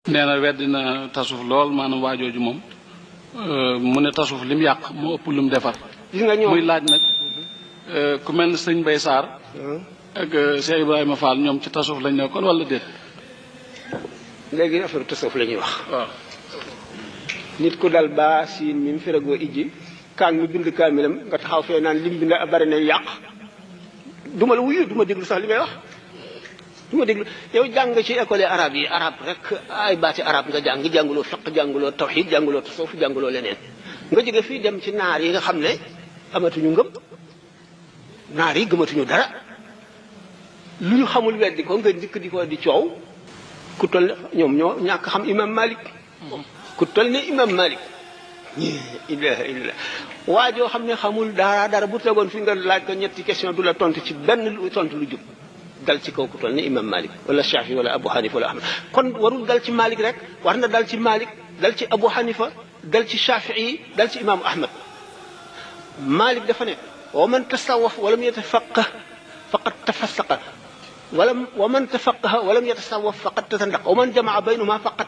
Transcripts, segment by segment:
nee na weddi na tasuf lool maanaam waajooju moom mu ne tasuf lim yàq moo ëpp lim defar. gis nga ñoom muy laaj nag ku mel ne sëñ Bay Sarr ak Cheikh Ibrahima Fall ñoom ci tasuf lañ nekkoon wala déet. léegi affaire tasawuf la ñuy wax. waaw. nit ku dal baa siin mi mu feragoo ijji kaan mi bind kaamilam nga taxaw fee naan lim bi nga bari na yàq duma la wuyu duma déglu sax li may wax duma déglu yow jàng ci école arabe yi arabe rek ay baati arabe nga jànguloo fiqh jànguloo tawhid jànguloo tasawuf jànguloo leneen nga jóge fii dem ci naar yi nga xam ne amatuñu ngëm naar yi gëmatuñu dara lu ñu xamul weddi ko nga dikk di ko di coow ku toll ñoom ñoo ñàkk xam imam Malik ku toll ne imam Malik ilaha illallah waa joo xam ne xamul dara bu tegoon fi nga laaj ko ñetti question du la tontu ci benn tontu lu jub dal ci kaw ku toll ne imam Malik wala Shafi wala Abu Hanifa wala Ahmad kon warul dal ci Malik rek war na dal ci Malik dal ci Abu Hanifa dal ci Shafii dal ci imam Ahmad Malik dafa ne wa man tasawwaf walam yatafaqah faqad tafassaqa wa man tafaqaha walam yatasawwaf faqad tazandaqa wa man jamaa baynahuma faqad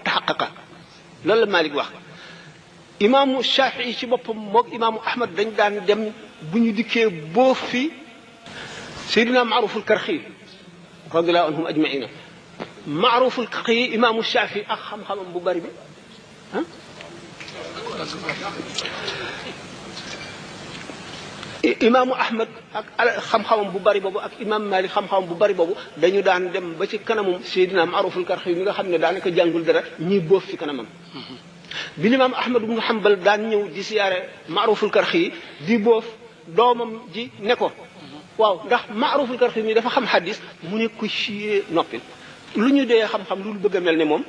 tahaqqaqa loolu la Malik wax. imaamu Shafii ci boppam moog imaamu Ahmad dañ daan dem bu ñu dikkee boo fi Seydina Maaruful Karxi radiyallahu anhum ajmaina Maaruful Karxi imaamu Shafii ak xam-xamam bu bari bi ah. imaamu Ahmad ak xam-xamam bu bari boobu ak imaam Malik xam-xamam bu bari boobu dañu daan dem ba ci kanamam Seydina Maaruful Karxi mi nga xam ne daanaka jàngul dara ñuy boof fi kanamam. bi limaam Ahmad ibnu Hanbal daan ñëw di siyaare Maaruful Karxi di boof doomam ji ne ko waaw ndax Maaruful Karxi mi dafa xam xaddis mu ne ko ci noppi lu ñu dee xam-xam lu bëgg a mel ne moom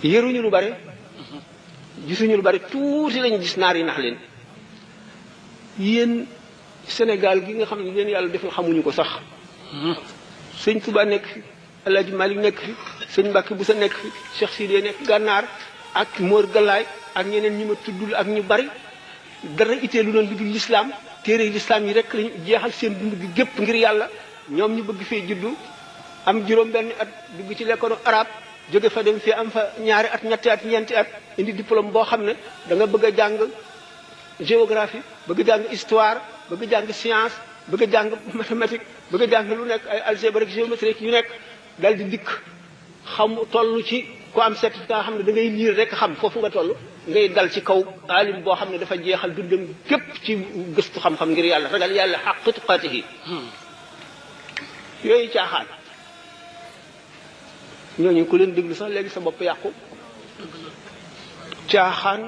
yëruñu lu bari gisuñu lu bari tuuti lañu gis naar yi nax leen. yéen Sénégal gi nga xam ne leen yàlla def na xamuñu ko sax sëñ Touba nekk fi El Hadj Malick nekk fi sëñ Mbacke Boussa nekk fi Cheikh Sidé nekk Gànnaar ak Mor Galaay ak ñeneen ñi ma tuddul ak ñu bari dara itee lu doon lu dul lislaam téere lislaam yi rek lañu jeexal seen dund gi gépp ngir yàlla ñoom ñu bëgg fee juddu am juróom-benn at dugg ci lekkoonu arab jóge fa dem fii am fa ñaari at ñetti at ñeenti at indi diplôme boo xam ne da nga bëgg a jàng géographie bëgg jàng histoire bëgg jàng science bëgg jàng mathématique bëgg jàng lu nekk ay algèbre géométrie yu nekk dal di dikk xam toll ci ku am certificat xam ne da ngay liir rek xam foofu nga toll ngay dal ci kaw alim boo xam ne dafa jeexal dundam képp ci gëstu xam-xam ngir yàlla ragal yàlla xaq tuqaatihi yooyu caaxaan ñooñu ku leen déglu sax léegi sa bopp yàqu caaxaan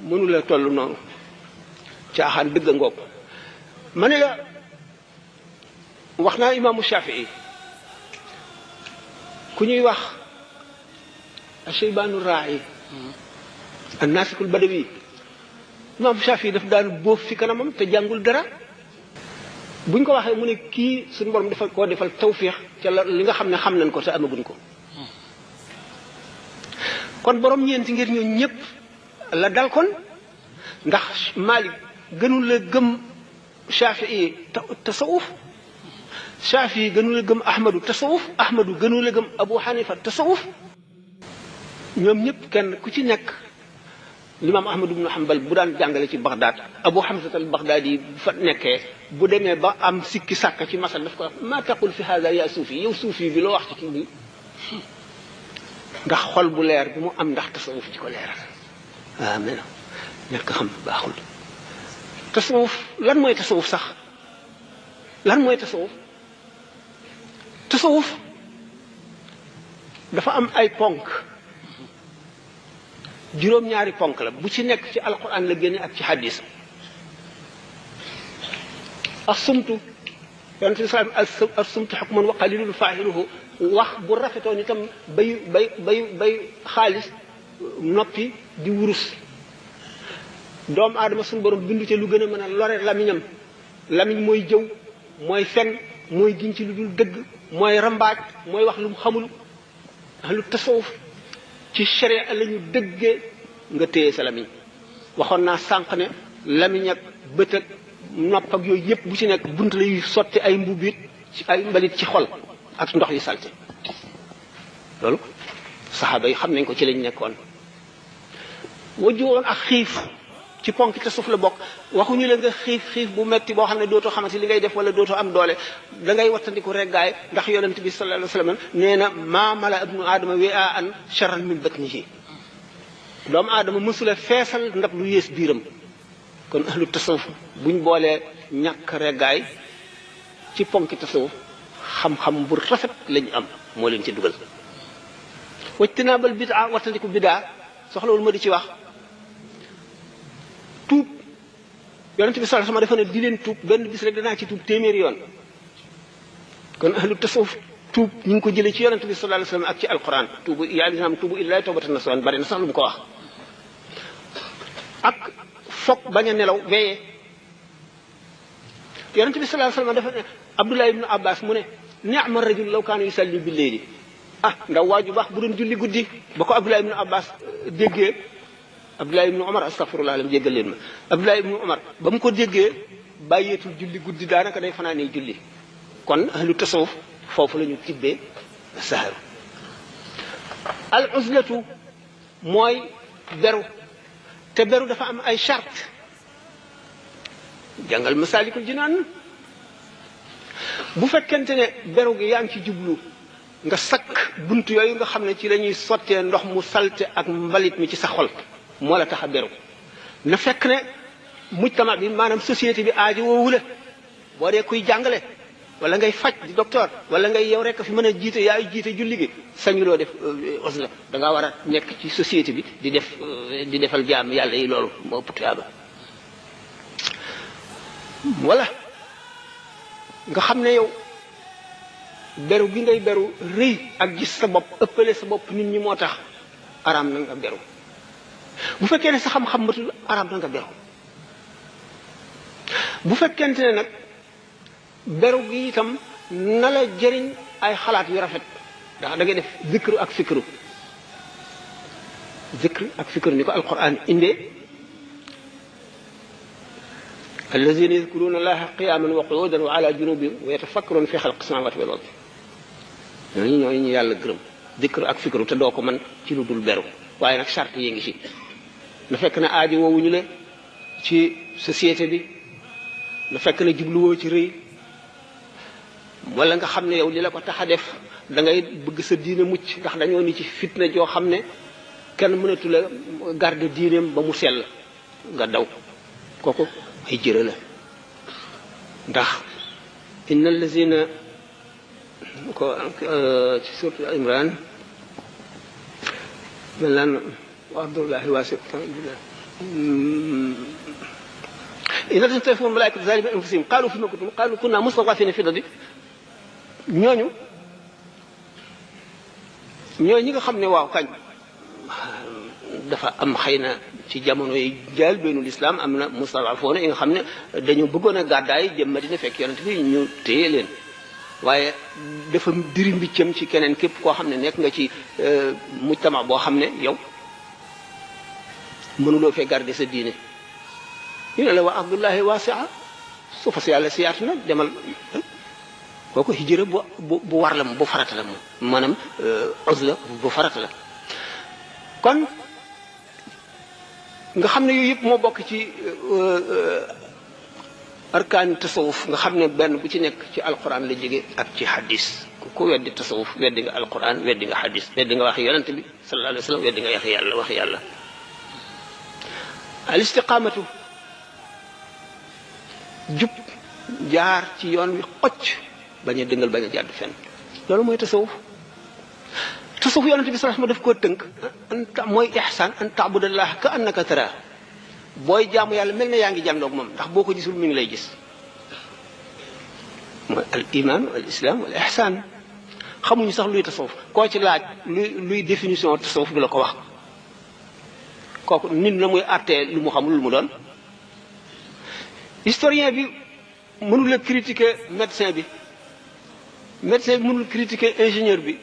mënula toll noonu caaxaan dëgg ngoog ma ne la wax naa imaamu Shafii ku ñuy wax Asheybaanu Raa'i an-Naasikul Badawi imaamu Shafii daf daan bóof fi kanamam te jàngul dara buñ ko waxee mu ne kii suñu borom dafa koo defal tawfiix ca li nga xam ne xam nañ ko te amaguñ ko kon borom ñeenti ngir ñoo ñëpp la dal kon ndax Malik gënul la gëm Shafii tasawuf Shafii gënul la gëm Ahmadu tasawuf Ahmadu gënul la gëm Abu Hanifa tasawuf ñoom ñëpp kenn ku ci nekk limaam Ahmadu ibnu Hanbal bu daan jàngale ci Bagdad Abu Hamza al Baghdadi bu fa nekkee bu demee ba am sikki sàkk ci masal daf ko wax maa taqul fi hada yaa suufi yow suufi bi loo wax ci kii bi ndax xol bu leer bi mu am ndax tasawuf ci ko leeral waaw mais ñàkk xam baaxul tasawuf lan mooy tasawuf sax lan mooy tasawuf tasawuf dafa am ay ponk juróom-ñaari ponk la bu ci nekk ci alquran la génne ak ci hadis as-sumtu yonent bi salaam as-sumtu hukmun wa qalilun faa'iluhu wax bu rafetoon itam bay xaalis noppi di wurus doomu aadama suñu borom bindu ci lu gën a mën a lore lamiñam lamiñ mooy jëw mooy fen mooy giñ ci lu dul dëgg mooy rambaaj mooy wax lu mu xamul lu tasawuf ci sharia la ñu dëggee nga téye sa lamiñ waxoon naa sànq ne lamiñ ak bët ak nopp ak yooyu yëpp bu ci nekk bunt la yuy sotti ay mbubbit ci ay mbalit ci xol ak ndox yu salte loolu saxaaba yi xam nañ ko ci lañ nekkoon. wajjoon ak xiif ci ponk te suuf la bokk waxuñu la nga xiif bu metti boo xam ne dootoo xamante li ngay def wala dootoo am doole da ngay wattandiku reggaay ndax yonent bi sallallahu alayhi wasallam nee na maa mala ibnu aadama wi'aan sharran min batnihi doomu aadama mësula feesal ndab lu yées biiram. kon ahlu tasawuf buñ boolee ñàkk reggaay ci ponki tasawuf xam-xam bu rafet lañu am moo leen ci dugal. wajtinaabal bidaa wattandiku bidaa soxlawul ma di ci wax. tuub yonent bi sallallahu alayhi wasallam dafa ne di leen tuub benn bis rek danaa ci tuub téeméeri yoon. kon ahlu tasawuf tuub ñu ngi ko jëlee ci yonent bi sallallahu alayhi wasallam ak ci alquran tuubu yaa lislaam tuubu illaahi tawbatan nasuhan bari na sax lu mu ko wax. ak foog bañ a nelaw veillé yonent bi sallallahu alayhi wasallam dafa ne Abdullah ibn Abbas mu ne ni'ma rajul law kaana yusalli bil layli ndaw waaju baax bu doon julli guddi ba ko Abdullah ibn Abbas déggee Abdullah ibn Umar astaghfirullah alam jéggal leen ma Abdullah ibn Umar ba mu ko déggee bàyyeetul julli guddi daanaka day fanaanee julli. kon ahlu tasawuf foofu la ñu tibbee saharu. al uzlatu mooy beru te beru dafa am ay charte jàngal Masaalikul Jinaan bu fekkente ne beru gi yaa ngi ci jublu nga sakk bunt yooyu nga xam ne ci la ñuy sottee ndox mu salte ak mbalit mi ci sa xol moo la tax a beru na fekk ne mujtama bi maanaam société bi aajo woowu la boo dee kuy jàngale wala ngay faj di docteur wala ngay yow rek fi mën a jiite yaay jiite julli gi sañuloo def osla da ngaa war a nekk ci société bi di defal jaam yàlla yi loolu moo ëpp tuyaaba. wala nga xam ne yow beru gi ngay beru rëy ak gis sa bopp ëppale sa bopp nit ñi moo tax araam na nga beru. bu fekkee ne sa xam-xam matul araam na nga beru. bu fekkente ne nag beru gi itam na la jëriñ ay xalaat yu rafet ndax da ngay def zikru ak fikru ni ko alquran indee allazina yadkuruna allaha qiyaman wa qu'udan wa ala junubihim wa yatafakkaruna fi xalqi samawati wal ardi ñooñu ñu yàlla gërëm zikru ak fikru te doo ko mën ci lu dul beru waaye nag charte yi ngi ci na fekk na aaji woowuñu la ci société bi na fekk na jubluwoo ci rëy wala nga xam ne yow li la ko tax a def da ngay bëgg sa diine mucc ndax dañoo ni ci fitna joo xam ne kenn mënatu la garder diineem ba mu sell nga daw kooku ay jërë la ndax inna allazina ko ci surtout Imran mel naan wa abdullahi waasi inna tastafihum malaikatu zalimi anfusihim qalu fima kuntum qalu kunna mustad'afina fi al-ardi ñooñu ñi nga xam ne waaw kañ dafa am xëy na ci jamono yi jaal beenu lislaam am na mustad'afoona yi nga xam ne dañu bëggoon a gàddaay jëm Madina fekk yonent bi ñu téye leen waaye dafa diri mbiccam ci keneen képp koo xam ne nekk nga ci mujtama boo xam ne yow mënuloo fee garder sa diine ñu ne la waa abdullahi waasi'a su fa si yàlla si yaatu na demal kooku hijra bu war la bu farata la moom maanaam uzla bu farata la kon nga xam ne yooyu yëpp moo bokk ci arkaani tasawuf nga xam ne benn bu ci nekk ci alquran la jóge ak ci hadis ku weddi tasawuf weddi nga alquran weddi nga hadis weddi nga wax yonent bi sallallahu alayhi wa sallam weddi nga wax yàlla al istiqamatu jub jaar ci yoon wi xocc bañ a dëngal bañ a jàdd fenn loolu mooy tasawuf yonent bi sallallahu alayhi wasallam daf koo tënk mooy ihsaan an ta'budallaha ka annaka tara booy jaamu yàlla mel na yaa ngi jàndoog moom ndax boo ko gisul mi ngi lay gis mooy al iman wal islam wal ihsaan xamuñu sax luy tasawuf koo ci laaj luy définition tasawuf du la ko wax kooku nit na muy àttee lu mu xamul lu mu doon historien bi mënul a critiquer médecin bi mënul critiquer ingénieur bi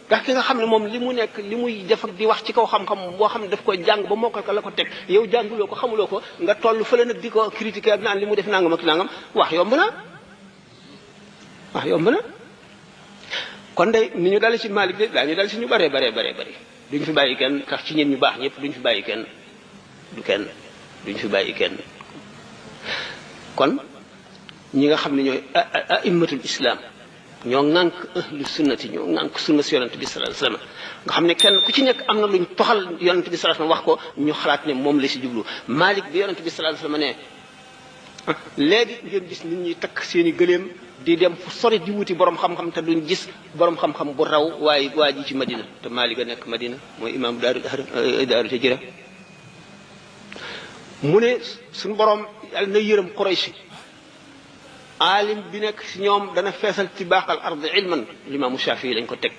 ndax ki nga xam ne moom li mu nekk li muy def ak di wax ci kaw xam-xam boo xam ne daf ko jàng ba mokkal ko la ko teg yow jànguloo ko xamuloo ko nga toll fële nag di ko critiquer ak naan li mu def nangam ak nangam wax yomb na kon day ni ñu dale ci Malik de daañu dal ci ñu bare duñ fi bàyyi kenn tax ci ñeen ñu baax ñëpp duñ fi bàyyi kenn duñ fi bàyyi kenn kon ñi nga xam ne ñooy a'immatul islam ñoo ŋànk ahlu sunnati ñoo ŋànk sunna si yonent bi sallallahu alayhi wasallam nga xam ne kenn ku ci nekk am na luñ toxal yonent bi sallallahu alayhi wasallam wax ko ñu xalaat ne moom la si jublu Malik bi yonent bi sallallahu alayhi wasallam ne léegi ngeen gis nit ñi takk seeni gëléem di dem fu sori di wuti borom xam-xam te duñ gis borom xam-xam bu raw waaye waa ji ci Madina te Malik a nekk Madina mooy imam daaru hijra mu ne suñu borom yàlla na yërëm Quraysh aalim bi nekk si ñoom dana feesal ci baaxal ard ilman limaamu Shafii lañ ko teg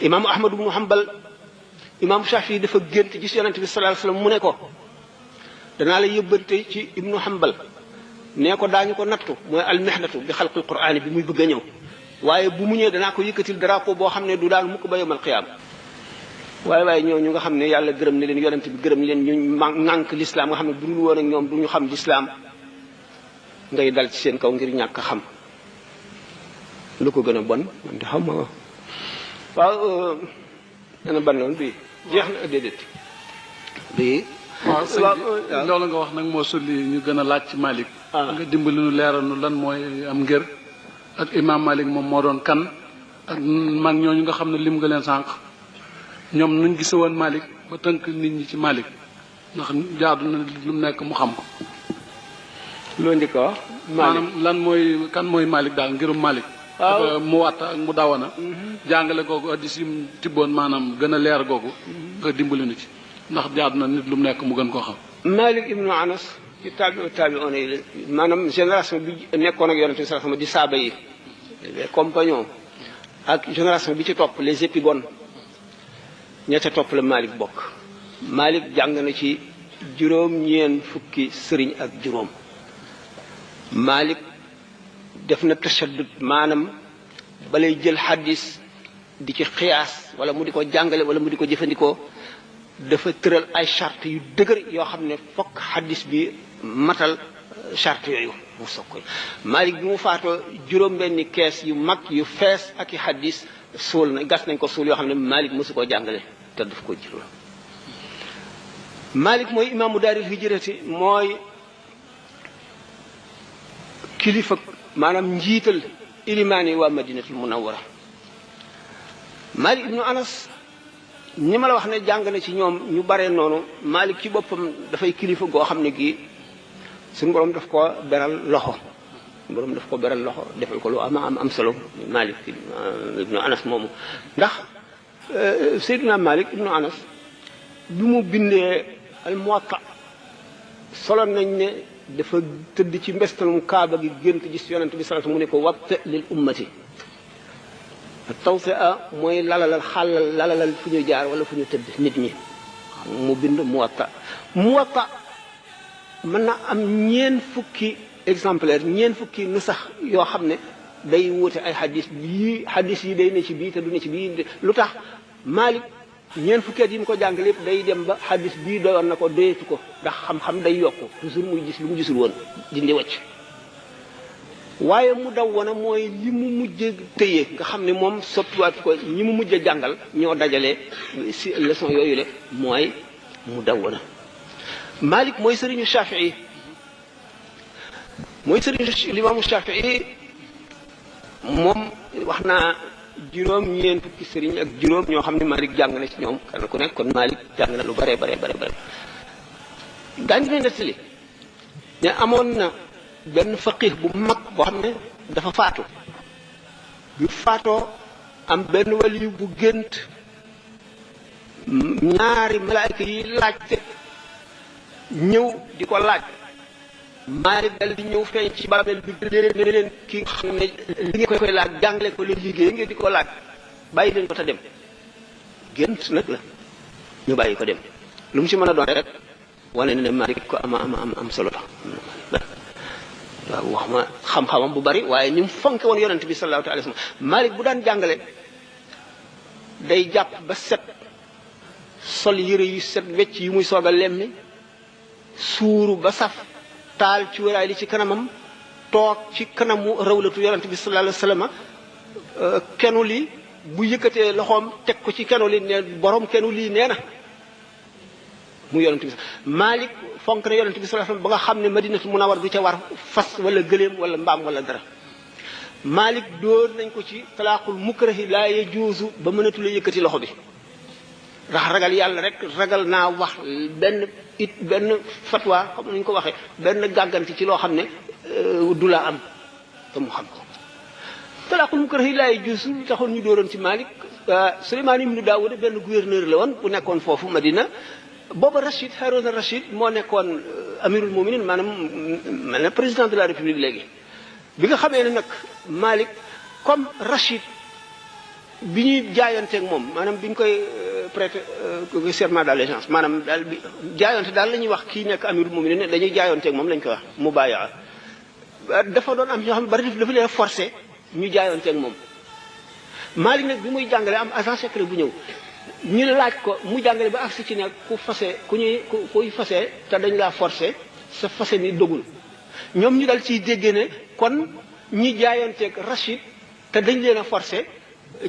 imaamu Ahmad ibnu Hanbal imaamu Shafii dafa gént gis yonent bi sallallahu alayhi wasallam mu ne ko danaa la yëbbante ci ibnu Hanbal nee ko daañu ko nattu mooy almihnatu bi xalqil qur'aani bi muy bëgg a ñëw waaye bu mu ñëwee danaa ko yëkkatil drapeau boo xam ne du daal mukk ba yawmal qiyaama waaye ñooñu nga xam ne yàlla gërëm ne leen yonent bi gërëm leen ñu ŋànk lislaam nga xam ne bu dul woon ak ñoom du ñu xam lislaam ngay dal ci seen kaw ngir ñàkk a xam lu ko gën a bon man de xam ma waaw dana ban loon bii jeex na déedéet bii waaw sëñ bi loolu nga wax nag moo sulli ñu gën a laaj ci Malik nga dimbali nu leeral nu lan mooy am ngër ak imam Malik moom moo doon kan ak mag ñooñu nga xam ne lim nga leen sànq ñoom nuñ gise woon Malik ba tënk nit ñi ci Malik ndax jaadu na lu mu nekk mu xam ko loo njëkk a wax maanaam lan mooy kan mooy Malik daal ngirum Malik dafa mu watta ak mu dawana jàngale googu addis yi mu tibboon maanaam gën a leer googu nga dimbali nu ci ndax jaadu na nit lu mu nekk mu gën koo xam Malik ibnu Anas ci taabi'oon yi la maanaam génération bi nekkoon ak yonent bi sallallahu alayhi wasallam di saaba yi les compagnons ak génération bi ci topp les épigones ña ca topp la Malik bokk Malik jàng na ci juróom-ñeent fukki sëriñ ak juróom Malik def na tashaddud maanaam balay jël xaddis di ci xiyaas wala mu di ko jàngale wala mu di ko jëfandikoo dafa tëral ay charte yu dëgër yoo xam ne fokk xaddis bi matal charte yooyu mu soog koy Malik bi mu faatoo juróom-benni kees yu mag yu fees ak i xaddis suul na gas nañ ko suul yoo xam ne Malik mosu koo jàngale te daf ko jël Malik mooy imaamu daaril hijrati mooy kilifa maanaam njiital ilimaan yi waa Madinatul Munawwara Malik ibnu Anas ñi ma la wax ne jàng na ci ñoom ñu bare noonu Malik ci boppam dafay kilifa goo xam ne gii suñu borom daf ko beral loxo defal ko lu am solo Malik ibnu Anas moomu ndax Seydina Malik ibnu Anas bi mu bindee al Muwatta solo nañ ne dafa tëdd ci mbestalum kaaba gi gént gis yonent bi sallallahu alayhi wasallam mu ne ko wabta lil ummati tawsi'a mooy lalalal fu ñu jaar wala fu ñu tëdd nit ñi mu bind Muwatta mën na am ñeen fukki exemplaire ñeen fukki nu sax yoo xam ne day wuute ay xadis yi day ne ci bii te du ne ci bii lu tax Malik ñeen fukki at yi mu ko jàngale yëpp day dem ba xadis bii doyoon na ko doyetu ko ndax xam-xam day yokku toujours muy gis lu mu gisul woon dindi wacc waaye mu daw wana mooy li mu mujj tëye nga xam ne moom soppiwaatu ko ñi mu mujj jàngal ñoo dajale si leçon yooyu le mooy mu daw wana Malik mooy sëriñu Shafii limaamu Shafii moom wax naa juróom-ñeent fukki sëriñ ak juróom ñoo xam ne Malik jàng na ci ñoom kenn ku nekk kon Malik jàng na lu bare daañu ne nettali ne amoon na benn faqih bu mag boo xam ne dafa faatu bi faatoo am benn waliyu bu gént ñaari malaayka yi laajte ñëw di ko laaj Malik dal di ñëw feeñ ci bàmmeel bi ne leen ki nga xam ne li ngeen koy laaj jàngale ko leen liggéey ngeen di ko laaj bàyyi leen ko te dem gént nag la ñu bàyyi ko dem lu mu ci mën a doon rek wane ne Malik ko am solo la waaw wax ma xam-xamam bu bari waaye ni mu fonke woon yonent bi sallallahu alayhi wasallam Malik bu daan jàngale day jàpp ba set sol yëre yu set wecc yu muy soog a lemmi suuru ba saf taal ci wéraay li ci kanamam toog ci kanamu rawlatu yonent bi sallallahu alayhi wasallam kenu li bu yëkkatee loxoom teg ko ci kenu li ne borom kenu lii nee na mu yonent bi Malik fonk na yonent bi sallallahu alayhi wasallam ba nga xam ne Madinatu Munawwar du ca war fas wala gëléem wala mbaam wala dara Malik dóor nañ ko ci talaaqul mukrahi laa yajuuzu ba mënatu la yëkkati loxo bi ndax ragal yàlla rek ragal naa wax benn fatwa comme nañ ko waxee benn gàgganti ci loo xam ne du la am te mu xam ko talaaqul mukrahi laa yajuuzu taxoon ñu dóoroon ci Malik Suleymaan ibnu Daawuda benn gouverneur la woon bu nekkoon foofu Madina booba Rachid Haroun Rachid moo nekkoon amirul muminin maanaam mel na président de la république léegi bi nga xamee ne nag Malik comme Rachid bi ñuy jaayanteeg moom maanaam bi ñu koy prêter serment d'allégeance maanaam daal bi jaayante daal la ñuy wax kii nekk amirul muminin dañuy jaayanteeg moom lañ koy wax mubayaa dafa doon am ñoo xam ne bari dafa leen forcé ñu jaayanteeg moom Malik nag bi muy jàngale am agent secret bu ñëw ñu laaj ko mu jàngale ba agsi ci ne ku kuy fase te dañ laa forcé sa fase ni dogul ñoom ñu dal ciy déggee ne kon ñi jaayanteeg Rachid te dañ leen a forcé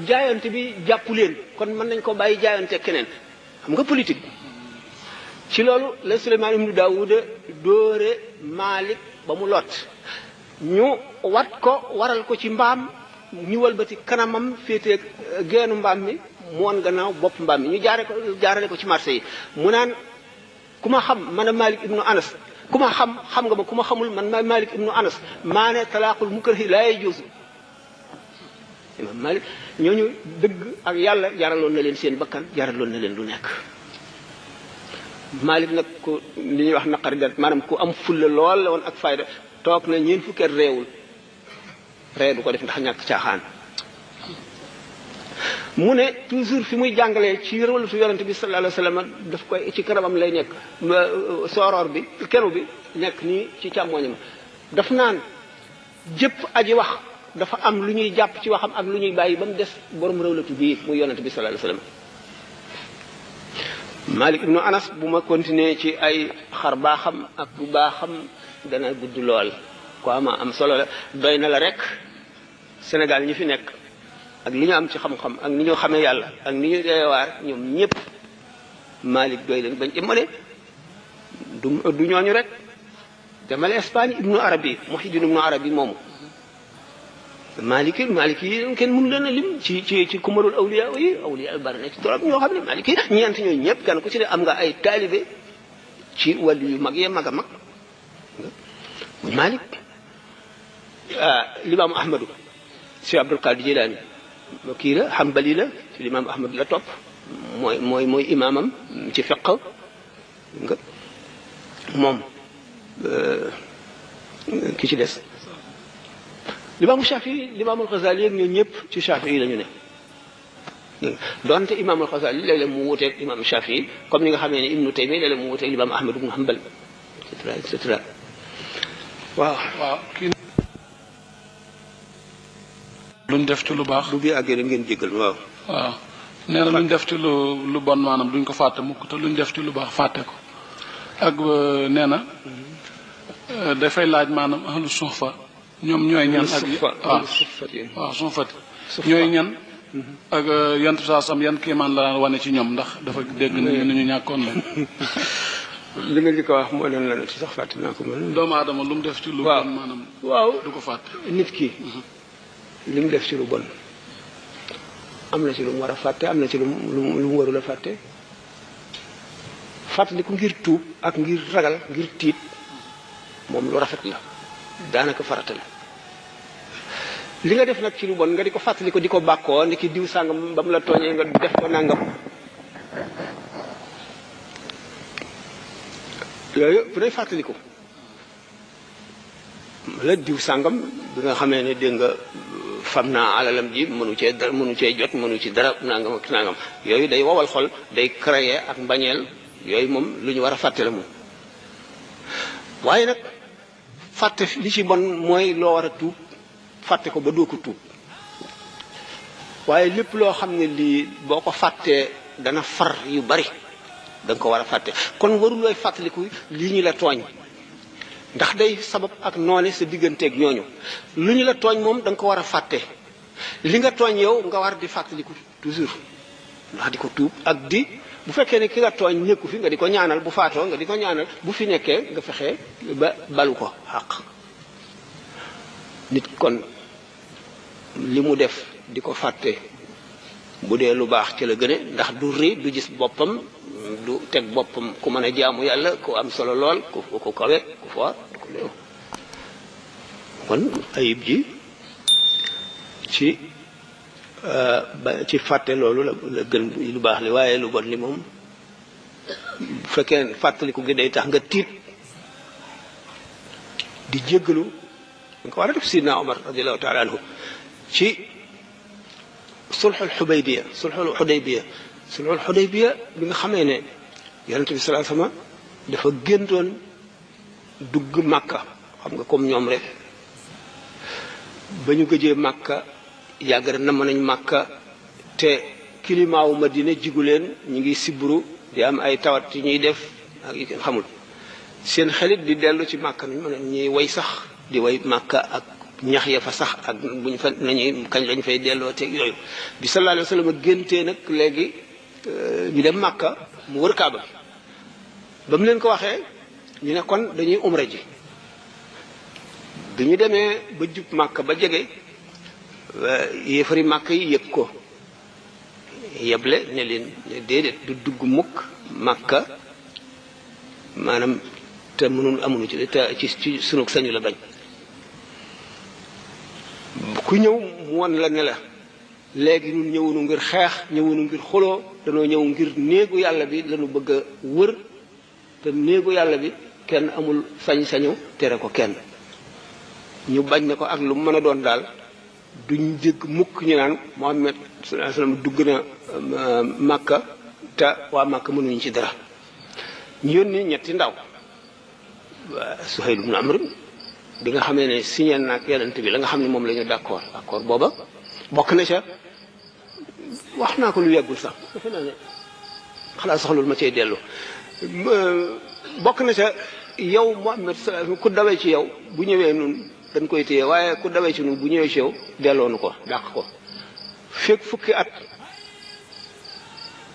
jaayante bi jàpp leen kon mën nañ ko bàyyi jaayanteeg keneen xam nga politique ci loolu la Suleymaan ibnu Daawuda dóore Malik ba mu lot ñu waral ko ci mbaam ñu walbati kanamam féeteeg geenu mbaam mi mu woon gannaaw bopp mbaam mi ñu jaarale ko ci marché yi mu naan ku ma xam man a Malik ibnu Anas ku ma xam nga ma ku ma xamul man ma Malik ibnu Anas maa ne talaaqul mukrahi laa yajuuzu imam Malik ñooñu dëgg ak yàlla jaraloon na leen seen bakkan jaraloon na leen lu nekk Malik nag ku li ñuy wax naqari deret maanaam ku am fulla lool la woon ak fayda toog na ñeen fukki at réewul ree du ko def ndax ñàkk caaxaan mu ne toujours fi muy jàngalee ci rëwalutu yonente bi sallallahu alayhi wasallam daf koy ci kanamam lay nekk sooroor bi kenu bi nekk nii ci càmmooñam daf naan jëpp aji wax dafa am lu ñuy jàpp ci waxam ak lu ñuy bàyyi ba mu des borom rëwlatu bii muy yonente bi sallallahu alayhi wasallam Malik ibnu Anas bu ma continuer ci ay xar baaxam ak bu baaxam dana gudd lool ko am solo la doy na la rek Sénégal ñi fi nekk ak li ñu am ci xam-xam ak ni ñu xamee yàlla ak ni ñu deewaar ñoom ñëpp Malik doy leen bañ imale du ñooñu rek demale Espagne ibnu Arabi Muhyiddin ibnu Arabi moomu Maliki yi kenn mënu leen a lim ci kumarul awliya bari na ci torop ñoo xam ne Maliki ñeent ñooñu ñëpp kenn ku ci ne am nga ay taalibe ci wàllu yu mag yee mag a mag Malik limaamu Ahmadu si Abdul Qadir Jilani kii la Hanbali la ci limaamu Ahmadu la topp mooy imaamam ci fiqh nga moom ki ci des limaamu Shafii limaamul Xasaali ak ñoom ñëpp ci Shafii la ñu ne donte imaamul Xasaali léeg-léeg mu wuteeg imaamu Shafii comme ni nga xamee ne Ibnu Taymiya léeg-léeg mu wuteeg limaamu Ahmad ibnu Hanbal et cetera waaw kii luñ def ci lu baax bu bi àggee rek ngeen jéggal waaw nee na luñ def ci lu bon maanaam duñ ko fàtte mukk te luñ def ci lu baax fàtte ko ak nee na dafay laaj maanaam ahlu suufa ñoom ñooy ñan ak waaw suufati ñooy ñan ak yant saa sam yan kéemaan la daan wane ci ñoom ndax dafa dégg nañu ñu ñàkkoon la li nga li ko wax moo doon la ci sax fàtte naa ko man doomu aadama lu mu def ci lu bon maanaam du ko fàtte nit ki li mu def ci lu bon am na ci lu mu war a fàtte am na ci lu mu warul a fàtte fàttali ko ngir tuub ak ngir ragal ngir tiit moom lu rafet la daanaka farata la li nga def nag ci lu bon nga di ko fàttali ko di ko bàkkoo ni ki diw sàngam ba mu la tooñee nga def ko nangam yooyu bu day fàttali ko la diw sàngam bi nga xamee ne dégg nga fam naa alalam ji mënu cee jot mënu ci dara nangam ak nangam yooyu day wowal xol day créer ak mbañeel yooyu moom lu ñu war a fàtte la moom waaye nag fàtte li ci bon mooy loo war a tuub fàtte ko ba doo ko tuub waaye lépp loo xam ne lii boo ko fàttee dana far yu bari da nga ko war a fàtte kon warulooy fàttaliku lii ñu la tooñ ndax day sabab ak noone sa digganteeg ñooñu lu ñu la tooñ moom da nga ko war a fàtte li nga tooñ yow nga war di fàttaliku toujours ndax di ko tuub ak di bu fekkee ne ki nga tooñ nekku fi nga di ko ñaanal bu faatoo nga di ko ñaanal bu fi nekkee nga fexe ba balu ko xaq nit kon li mu def di ko fàtte bu dee lu baax ci la gëne ndax du ri du gis boppam du teg boppam ku mën a jaamu yàlla ku am solo lool ku kawe ku foor ku léew kon ayib ji ci fàtte loolu la gën lu baax li waaye lu bon li moom bu fekkee fàttaliku gi day tax nga tiit di jéggalu nga ko war a def sidna Omar radiallahu taala anhu ci sulxul xudaybiya bi nga xamee ne yonente bi salaa sama dafa géntoon dugg màkka xam nga comme ñoom rek ba ñu gëjee màkka yàgg na namm nañ màkka te climat wu Madina jigu leen ñu ngi sibru di am ay tawat yi ñuy def ak yi kenn xamul seen xelit di dellu ci màkka nañ mën a ñuy way sax di way màkka ak ñax ya fa sax ak buñ fa nañuy kañ lañ fay delloo teeg yooyu bi sallallahu alayhi wa sallam géntee nag léegi ñu dem màkka mu wër kaaba ba mu leen ko waxee ñu ne kon dañuy umra ji bi ñu demee ba jub màkka ba jege yéefari màkka yi yëg ko yeble ne leen déedéet du dugg mukk màkka maanaam te mënul amuñu ci te ci sunu sañu la bañ ku ñëw mu won la ne la léegi ñun ñëwunu ngir xeex ñëwunu ngir xuloo danoo ñëw ngir néegu yàlla bi lañu bëgg a wër te néegu yàlla bi kenn amul sañ-sañu tere ko kenn ñu bañ ne ko ak lu mën a doon daal duñ dégg mukk ñu naan Muhammad sallallahu alayhi wasallam dugg na Makka te waa Makka mënuñu ci dara ñu yónni ñetti ndaw Suhayl ibn Amr bi nga xamee ne signé naag yonent bi la nga xam ne moom la ñu d'accord booba bokk na ca wax naa ko lu yeggul sax defe naa ne xalaat soxlul ma cay dellu bokk na ca yow Muhammad ku dawee ci yow bu ñëwee nun dañ koy téye waaye ku dawee ci nun bu ñëwee ci yow delloonu ko dàq ko fekk fukki at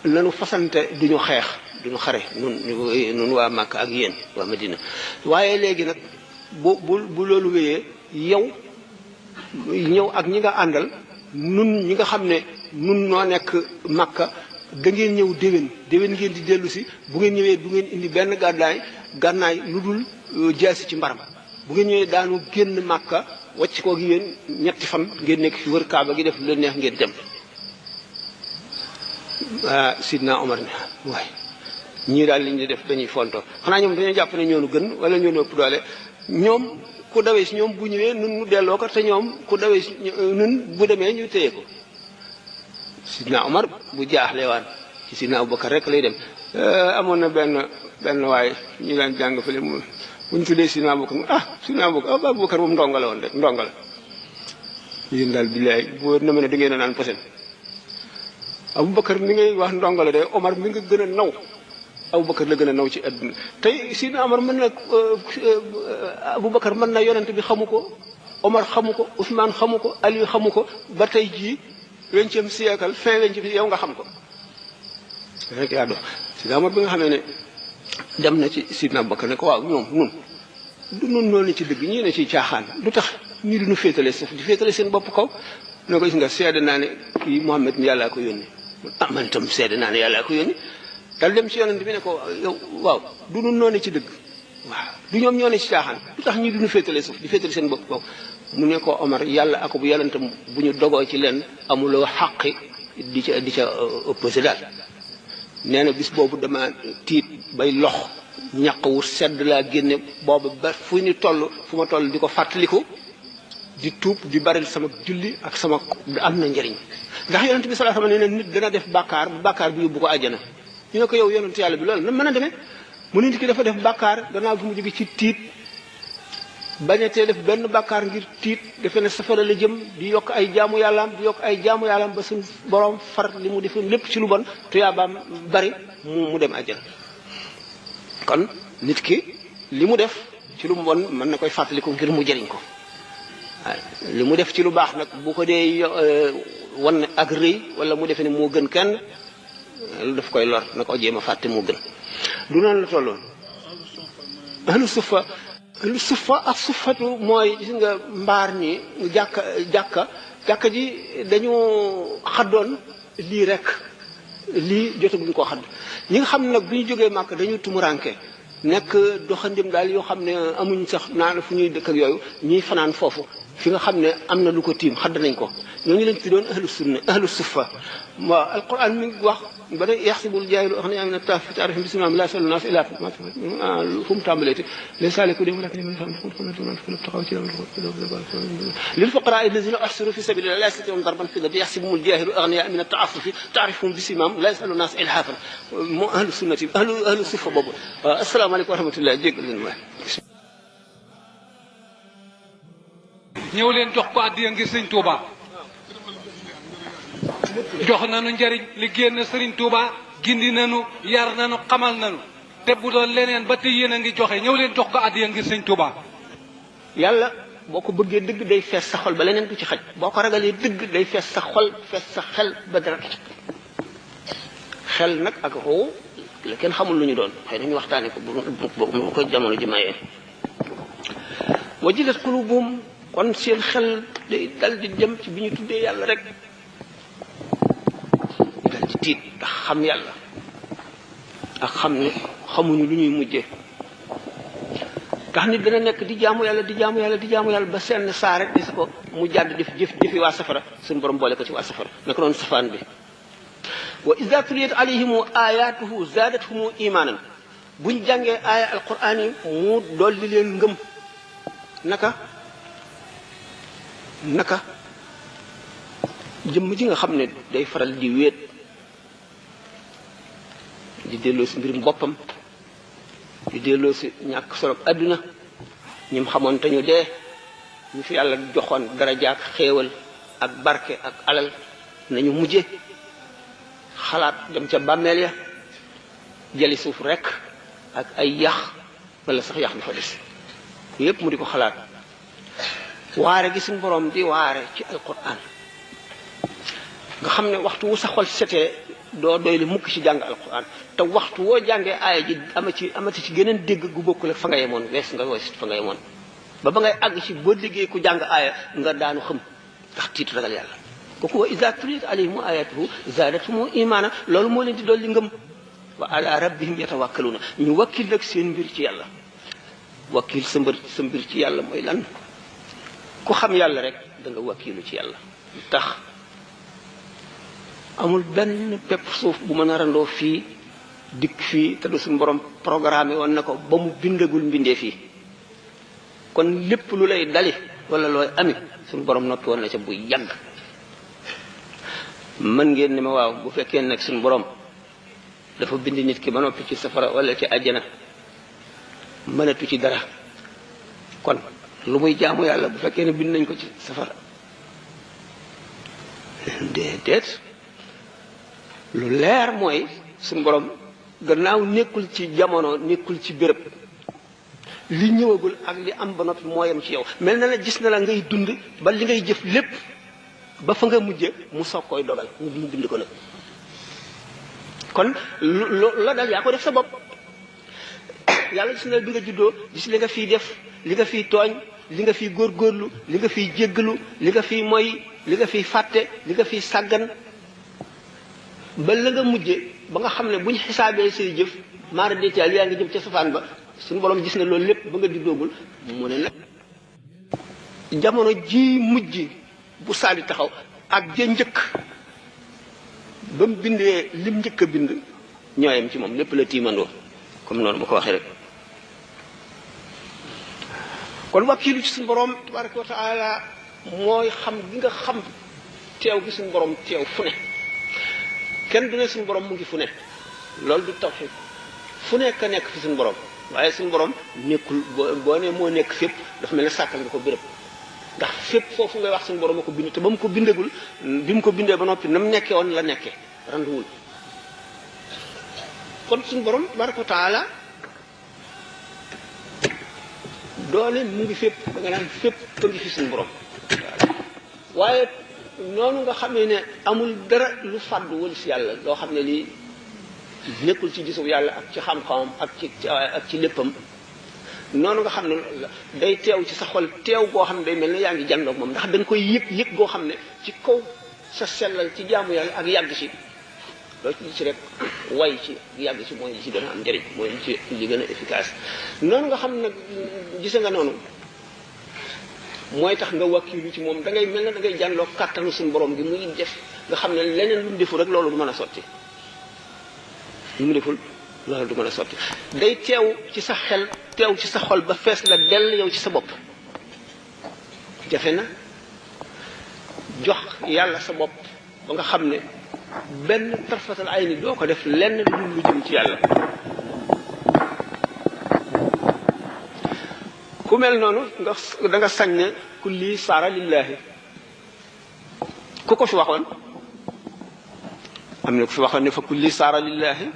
lanu fasante duñu xeex duñu xare nun waa Makka ak yéen waa Madina waaye léegi nag bu loolu wéyee yow ñëw ak ñi nga àndal nun ñi nga xam ne nun noo nekk Makka da ngeen ñëw déwén ngeen di dellu si bu ngeen ñëwee du ngeen indi benn gànnaay lu dul jaasi ci mbaram bu ngeen ñëwee daanu génn Makka wàcc ko gi yéen ñetti fan ngeen nekk fi wër Kaaba gi def lu leen neex ngeen dem Sidna Omar ne waaye ñii daal li ñu def dañuy fonto xanaa ñoom dañoo jàpp ne ñoonu gën wala ñoonu ëpp doole ñoom ku dawee si ñoom bu ñëwee nun nu delloo ko te ñoom ku dawee si nun bu demee ñu téye ko Sidna Omar bu jaaxlewaan ci Sidna Abubakar rek lay dem amoon na benn waaye ñu daan jàng fële mu bu ñu tuddee Sidna Abubakar Sidna Abubakar moom ndonga la woon rek ndonga la yéen daal billaay bu na ma ne da ngeen a naan posen Abubakar mi ngay wax ndonga la de Omar mi nga gën a naw Abubakar la gën a naw ci àdduna tey Sidna Omar mën na Abubakar mën na yonent bi xamu ko Omar xamu ko Ousmane xamu ko Ali xamu ko ba tey jii 20e siècle fin 20e yow nga xam ko rek yaa dox Sidna Omar bi nga xamee ne dem na ci Sidna Abubakar ne ko waaw ñoom nun noonu ci dëgg ñii ne ci caaxaan lu tax ñu duñu féetale suuf di féetale seen bopp kaw ne ko gis nga seede naa ne kii Muhammad yàllaa ko yónni man itam seede naa ne yàllaa ko yónni dal dem ci yonent bi ne ko yow waaw du nu noone ci dëgg waaw du ñoom ñoo ne ci caaxaan lu tax ñi duñu féetale suuf di féetale seen bopp kaw mu ne ko Omar yàlla ak bu yonentam bu ñu dogoo ci leen amuloo xaqi di ca opposé daal nee na bis boobu dama tiit bay lox ñaq wu sedd laa génne boobu ba fu ma toll di ko fàttaliku di tuub di bari sama julli ak sama am na njëriñ ndax yonent bi sallallahu alayhi wasallam nee na nit dana def bàkkaar bi yóbbu ko àjjana ñu ne ko yow yonent yàlla bi loolu na mën a demee mu nit ki dafa def bàkkaar gannaaw bi mu jóge ci tiit bañatee def benn bàkkaar ngir tiit defe ne safara la jëm di yokk ay jaamu yàllaam ba suñ borom far li mu defoon lépp ci lu bon tuyaabaam bari mu dem àjjana kon nit ki li mu def ci lu mu bon mën na koy fàttaliku ngir mu jëriñ ko li mu def ci lu baax nag bu ko dee wan ak rëy wala mu defee ne moo gën kenn lu daf koy lor na ko jéem a fàtte moo gën du noonu la tolloon ahlu suffa ak suffatu mooy gis nga mbaar ni jàkka ji dañu xaddoon lii rek lii jotaguñ koo xadd ñi nga xam ne nag bu ñu jógee màkk dañu tumuranke nekk doxandim daal yoo xam ne amuñ sax naan fu ñuy dëkk ak yooyu ñuy fanaan foofu fi nga xam ne am na lu ko tiim xadd nañ ko ñooñu leen tuddoon ahlu sunna ahlu suffa waaw alquran mi ngi wax ba ne yaxsibul jaahilu aghniyaa mina t-ta'affufi ta'rifum bisimahum laa yasaluuna naas illaa fu mu tàmbaleeti laysa-alaykum lil fuqaraa allaziina uhsiru fi sabiilillaahi laa yastatii'uuna darban fil ardi yaxsibuhumul jaahilu aghniyaa mina t-ta'affufi ta'rifuhum bisimahum laa yasaluuna naas ilhaafan moo ahlu sunnati ahlu suffa boobu waaw asalaamaaleykum wa rahmatulah jéggal leen waay ñëw leen jox ko addiya ngir sëñ Touba jox nañu njariñ li génn sëriñ Touba gindi nañu yar nañu xamal nañu te bu doon leneen ba te yéen a ngi joxe ñëw leen jox ko addiya ngir sëñ Touba. yàlla boo ko bëggee dëgg day fees sa xol ba leneen du ci xaj boo ko ragalee dëgg day fees sa xol fees sa xel ba dara xel nag ak xoo la kenn xamul lu ñu doon xëy na ñu waxtaanee ko bu ko jamono ji mayee wajilat qulubuhum kon seen xel day dal di jëm ci bi ñu tuddee yàlla rek dal di tiit ndax xam yàlla ak xam ne xamuñu lu ñuy mujjee ndax nit dana nekk di jaamu yàlla ba seen saa rek gis ko mu jàdd jëfi waa safara suñu borom boole ko ci waa safara naka noonu safaan bi wa iza tuliyat alayhimu ayatuhu zaadathum imanan buñ jàngee aaya alquran yi mu dolli leen ngëm naka jëmm ji nga xam ne day faral di wéet di delloo si mbirum boppam di delloo si ñàkk solo àdduna ñim xamoon te ñu dee ñu fi yàlla joxoon daraja ak xéewal ak barke ak alal nañu mujje xalaat dem ca bàmmeel ya jëli suuf rekk ak ay yax wala sax yax bi fa des yépp mu di ko xalaat waare gi suñu borom di waare ci alquran nga xam ne waxtu wu sa xol setee doo doy li mukk ci jàng alquran te waxtu woo jàngee aaya ji amati ci geneen dégg gu bokkul ak fa nga yemoon wees nga wees fa nga yemoon ba ngay àgg ci boo déggee ku jàng aaya nga daanu xam ndax tiit ragal yàlla kooku wa iza tuliyat alayhim ayatuhu zaadathum imaana loolu moo leen di dolli ngëm wa ala rabbihim yatawakkaluuna ñu wakkil nag seen mbir ci yàlla wakkil sa mbir ci yàlla mooy lan ku xam yàlla rek da nga wakkilu ci yàlla tax amul benn pepp suuf bu mën a randoo fii dikk fii te du suñu borom programme woon na ko ba mu bindagul mbindee fii kon lépp lu lay dali wala looy ami suñu borom noppi woon na ca bu yàgg mën ngeen ne ma waaw bu fekkee nag suñu borom dafa bind nit ki ba noppi ci safara wala ci àjjana mënatu ci dara kon lu muy jaamu yàlla bu fekkee ne bind nañ ko ci safara déedéet lu leer mooy suñu borom gannaaw nekkul ci jamono nekkul ci béréb li ñëwagul ak li am ba noppi mooyam ci yow mel na la gis na la ngay dund ba li ngay jëf lépp ba fa nga mujje mu soog koy dogal mu bind ko nag kon la dal yaa ko def sa bopp yàlla gis na bi nga juddoo gis li nga fiy def li nga fiy tooñ li nga fiy góorgóorlu li nga fiy jéggalu li nga fiy moy li nga fiy fàtte li nga fiy sàggan ba la nga mujje ba nga xam ne bu ñu xisaabee say jëf maara détail yaa ngi jëm ca safaan ba suñu borom gis na loolu lépp ba nga juddoogul mu ne nag jamono ji mujj bu saali taxaw ak ja njëkk ba mu bindee lim njëkk a bind ñooyam ci moom lépp la tiimandoo comme noonu ma ko waxee rek kon wakkiilu ci suñu borom tabaraka wa taala mooy xam gi nga xam teew gi suñu borom teew fu ne kenn du ne suñu borom mu ngi fu ne loolu du tawhid fu nekk nekk fi suñu borom waaye suñu borom nekkul boo ne moo nekk fépp dafa mel ne sàkkal nga ko béréb ndax fépp foofu ngay wax suñu borom a ko bind te ba mu ko bindagul bi mu ko bindee ba noppi na mu nekkee woon la nekkee randuwul kon suñu borom tabaraka wa taala doole mu ngi fépp da nga naan fépp a ngi fi suñu borom waaye noonu nga xamee ne amul dara lu fàddu wala si yàlla loo xam ne lii nekkul ci gisu yàlla ak ci xam-xamam ak ci léppam noonu nga xam ne day teew ci sa xol teew goo xam ne day mel ne yaa ngi jàndoog moom ndax da nga koy yëg goo xam ne ci kaw sa sellal ci jaamu yàlla ak yàgg ci loolu ci rek way ci yàgg ci mooy li ci gën a am njëriñ mooy li ci li gën a efficace noonu nga xam ne nag gise nga noonu mooy tax nga wakkilu ci moom da ngay mel ne da ngay jànloo kàttanu suñu borom gi muy def nga xam ne leneen lu mu deful rek loolu du mën a sotti lu mu deful loolu du mën a sotti day teew ci sa xel teew ci sa xol ba fees la dell yow ci sa bopp jafe na jox yàlla sa bopp ba nga xam ne benn tarfatal ay ni doo ko def lenn lu jëm ci yàlla ku mel noonu da nga sañ ne kulli saara lillahi ku ko fi waxoon am na ku fi waxoon ne fa kulli saara lillahi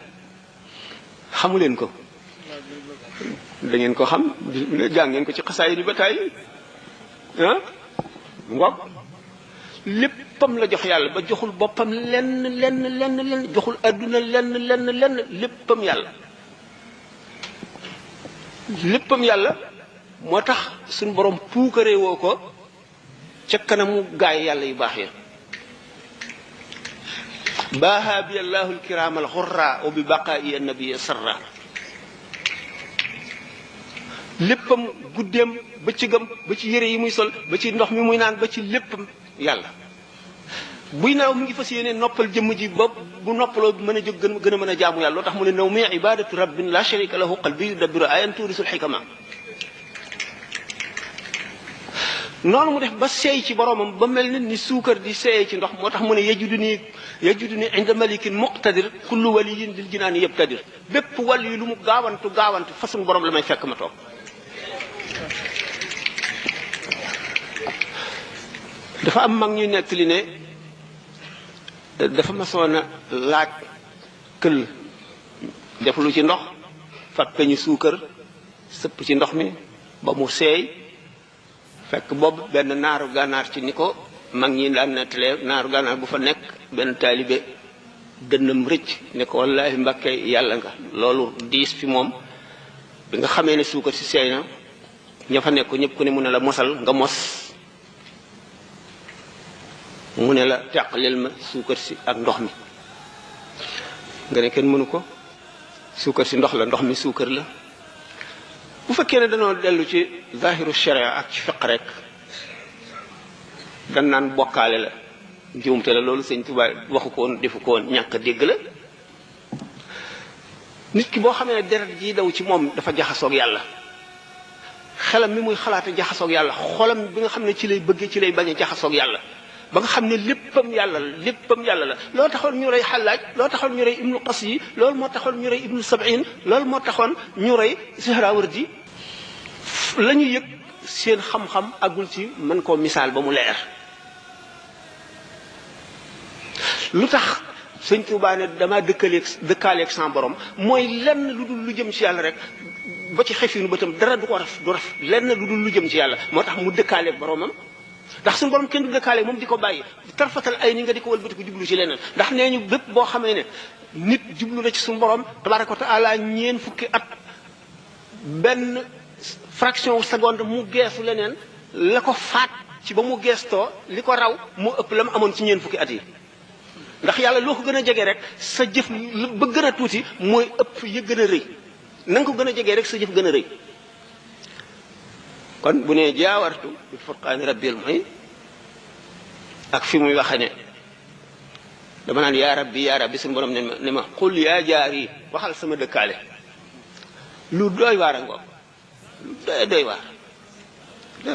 xamu leen ko da ngeen ko xam jàng ngeen ko ci xasaay yi ba tàyyi ah ngoog léppam la jox yàlla ba joxul boppam lenn joxul adduna lenn léppam yàlla moo tax suñu borom puukaree woo ko ca kanamu gaay yàlla yu baax ya baaha bi allahu alkiram alxurra wa bi baqaa'i annabi sarra léppam guddeem bëccëgam ba ci yére yi muy sol ba ci ndox mi muy naan ba ci léppam yàlla buy naaw mu ngi fas yéene noppal jëmm ji ba bu noppaloo mën a jóg gën a mën a jaamu yàlla loo tax mu ne naw mi ibadatu rabbin la sharika lahu qalbi yudabbiru ayan turisul xikama noonu mu def ba seey ci boromam ba mel ni suukar di seey ci ndox moo tax mu ne yajuduni inda malikin muqtadir kullu waliyin lil jinaani yabtadir bépp wàll yi lu mu gaawantu façon borom la may fekk ma toog dafa am mag ñuy nettali ne dafa masoon a laaj këll def lu ci ndox fab peñu suukar sëpp ci ndox mi ba mu seey fekk boobu benn naaru gànnaar ci ni ko mag ñi daan nettalee naaru gànnaar bu fa nekk benn taalibe dënnam rëcc ne ko wallaahi Mbàkke yàlla nga loolu diis fi moom bi nga xamee ne suukar si seey na ña fa nekk ñëpp ku ne mu ne la mosal nga mos mu ne la teqaleel ma suukar si ak ndox mi nga ne kenn mënu ko suukar si ndox la ndox mi suukar la bu fekkee ne dañoo dellu ci zahiru sharia ak ci fiq rek dan naan bokkaale la njuumte la loolu sëñ Tuubaa waxu ko woon defu ko woon ñàkk dégg la nit ki boo xamee ne deret ji daw ci moom dafa jaxasoog yàlla xelam mi muy xalaate jaxasoog yàlla xolam bi nga xam ne ci lay bëggee ci lay bañ a jaxasoog yàlla ba nga xam ne léppam yàlla la loo taxoon ñu rey Xallaaj loo taxoon ñu rey ibnu Qas yi loolu moo taxoon ñu rey ibnu Sab'in loolu moo taxoon ñu rey Sihrawardi la ñu yëg seen xam-xam agul ci mën koo misaal ba mu leer lu tax sëñ Tuubaa ne dama dëkkaaleeg sans borom mooy lenn lu dul lu jëm ci yàlla rek ba ci xefinu bëtam dara du ko raf lenn lu dul lu jëm ci yàlla moo tax mu dëkkaaleeg boromam ndax suñu borom kenn du dëkkaale moom di ko bàyyi tarfatal ay ni nga di ko wëlbati ko jublu ci leneen ndax nee ñu bépp boo xamee ne nit jublu na ci suñu borom tabaraka wa taala ñeen fukki at benn fraction seconde mu geesu leneen la ko faat ci ba mu geestoo li ko raw moo ëpp la mu amoon ci ñeen fukki at yi ndax yàlla loo ko gën a jege rek sa jëf ba gën a tuuti mooy ëpp ya gën a rëy na nga ko gën a jegee rek sa jëf gën a rëy kon bu nee jaawartu bi furqaani rabbil mu'in ak fi muy waxe ne dama naan yaa rabbi suñu borom ne ma xul yaa jaar yi waxal sama dëkkaale lu doy waar a ngoog lu doy waar la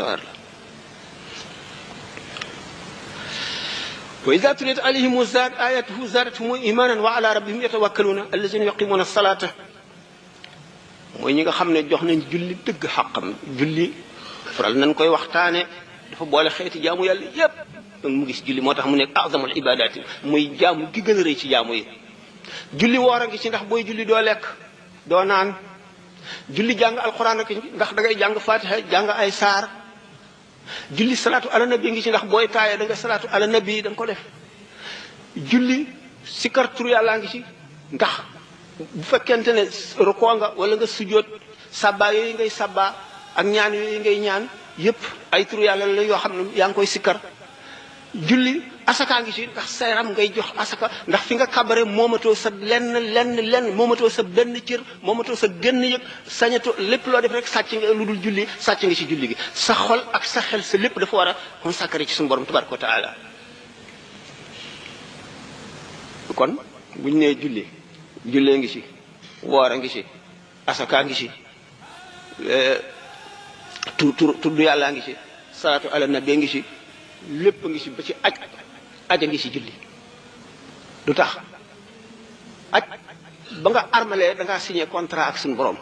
wa iza tuliyat alayhim ayatuhu zaadathum imanan wa ala rabbihim yatawakkaluna allazina yuqimuna salata mooy ñi nga xam ne jox nañ julli dëgg xaqam julli faral nañ koy waxtaane dafa boole xeeti jaamu yàlla yépp mu gis julli moo tax mu nekk azamul ibadaati muy jaamu gi gën a rëy ci jaamu yi julli woor a ngi ci ndax booy julli doo lekk doo naan julli jàng alxuraan ak ndax da ngay jàng fatiha jàng ay saar julli salaatu ala nabi ngi ci ndax booy taaya da nga salaatu ala nabi da nga ko def julli sikar tur yàllaa ngi ci ndax bu fekkente ne rukoo nga wala nga sujjóot sabba yooyu ngay sabba ak ñaan yooyu ngay ñaan yépp ay tur yàlla la yoo xam ne yaa ngi koy sikkar julli asaka ngi ci ndax sa yaram ngay jox asaka ndax fi nga kabare moomatoo sa lenn moomatoo sa benn cër moomatoo sa genn yëg sañatoo lépp loo def rek sàcc nga lu dul julli sàcc nga ci julli gi sa xol ak sa xel sa lépp dafa war a consacré ci suñu borom tabaraka wa taala kon buñ nee jullee ngi ci woor a ngi ci asaka ngi ci tudd yàllaa ngi ci salaatu ala nabi ngi ci lépp ngi ci ba ci aja ngi ci julli du tax aj ba nga armalee da ngaa signé contrat ak suñu borom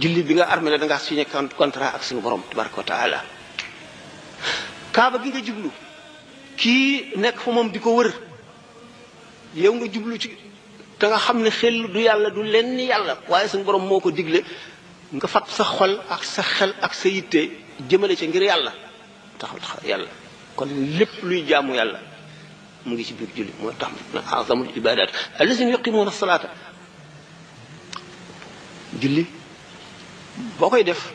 julli bi nga armalee da ngaa signé contrat ak suñu borom tabaraka wa taala kaaba gi nga jublu kii nekk fa moom di ko wër yow nga jublu ci te nga xam ne xel du yàlla du lenn yàlla waaye suñu borom moo ko digle nga fab sa xol ak sa xel ak sa yitte jëmale ci ngir yàlla tax yàlla kon lépp luy jaamu yàlla mu ngi ci biir julli moo tax na azamul ibadat allazina yuqimuna salata julli boo koy def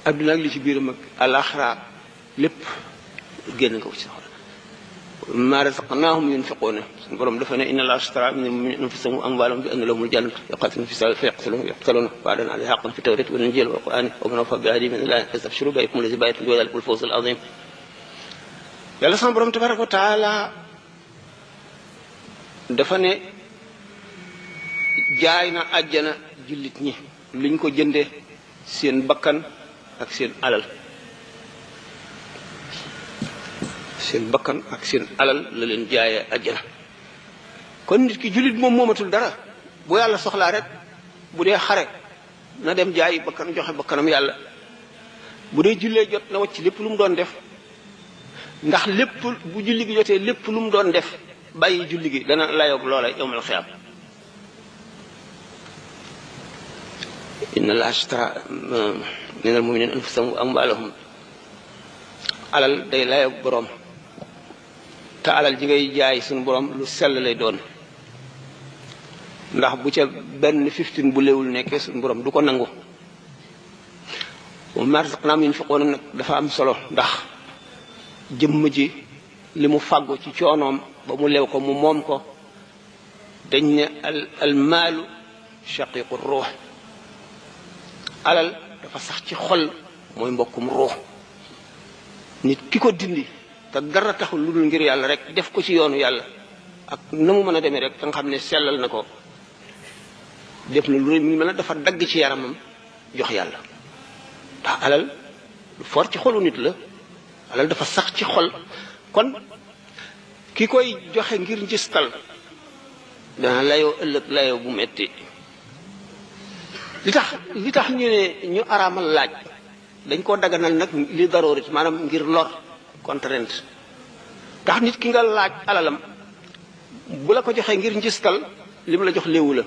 adduna ak li ci biiram ak alaxira lépp génn nga ko ci xol ma razaqnahum yunfiquna suñu borom dafa ne inna allaha ashtara min al-mu'minina anfusahum wa amwalahum bi anna lahumul jannata yuqatiluna fi sabilillahi fayaqtuluna yaqtuluna wa'dan alayhi haqqan fi tawrati wal injili wal qur'ani wa man awfa bi ahdihi min allahi fastabshiru bi ayyikum allazi bay'atum bihi wa dhalikal fawz al-'azim yàlla sama borom tabaraka wa taala dafa ne jaay na àjjana jullit ñi liñ ko jënde seen bakkan ak seen alal seen bakkan ak seen alal la leen jaayee àjjana kon nit ki jullit moom moomatul dara bu yàlla soxlaa rek bu dee xare na dem jaay bakkan joxe bakkanam yàlla bu dee jullee jot na wacc lépp lu mu doon def ndax lépp bu julli gi jotee lépp lu mu doon def bàyyi julli gi dana layoog loola yawmal xiyaam inna allaha ashtara minal mu'minina anfusahum wa amwalahum alal day layoog boroom te alal ji ngay jaay suñu borom lu sell lay doon ndax bu ca benn 15 bu léewul nekkee suñu borom du ko nangu wa mimmaa razaqnaahum yunfiquuna nag dafa am solo ndax jëmm ji li mu fàggu ci coonoom ba mu lew ko mu moom ko dañ ne al maalu shaqiiqu ruux alal dafa sax ci xol mooy mbokkum ruux nit ki ko dindi te dara taxul lu dul ngir yàlla rek def ko ci yoonu yàlla ak na mu mën a demee rek da nga xam ne sellal na ko def na lu mi mën a dafa dagg ci yaramam jox yàlla ndax alal lu for ci xolu nit la alal dafa sax ci xol kon ki koy joxe ngir njistal dana layoo ëllëg layoo bu metti li tax ñu ne ñu araamal laaj dañ koo daganal nag li daroorit maanaam ngir lor contrainte ndax nit ki nga laaj alalam bu la ko joxee ngir njistal li mu la jox léewu la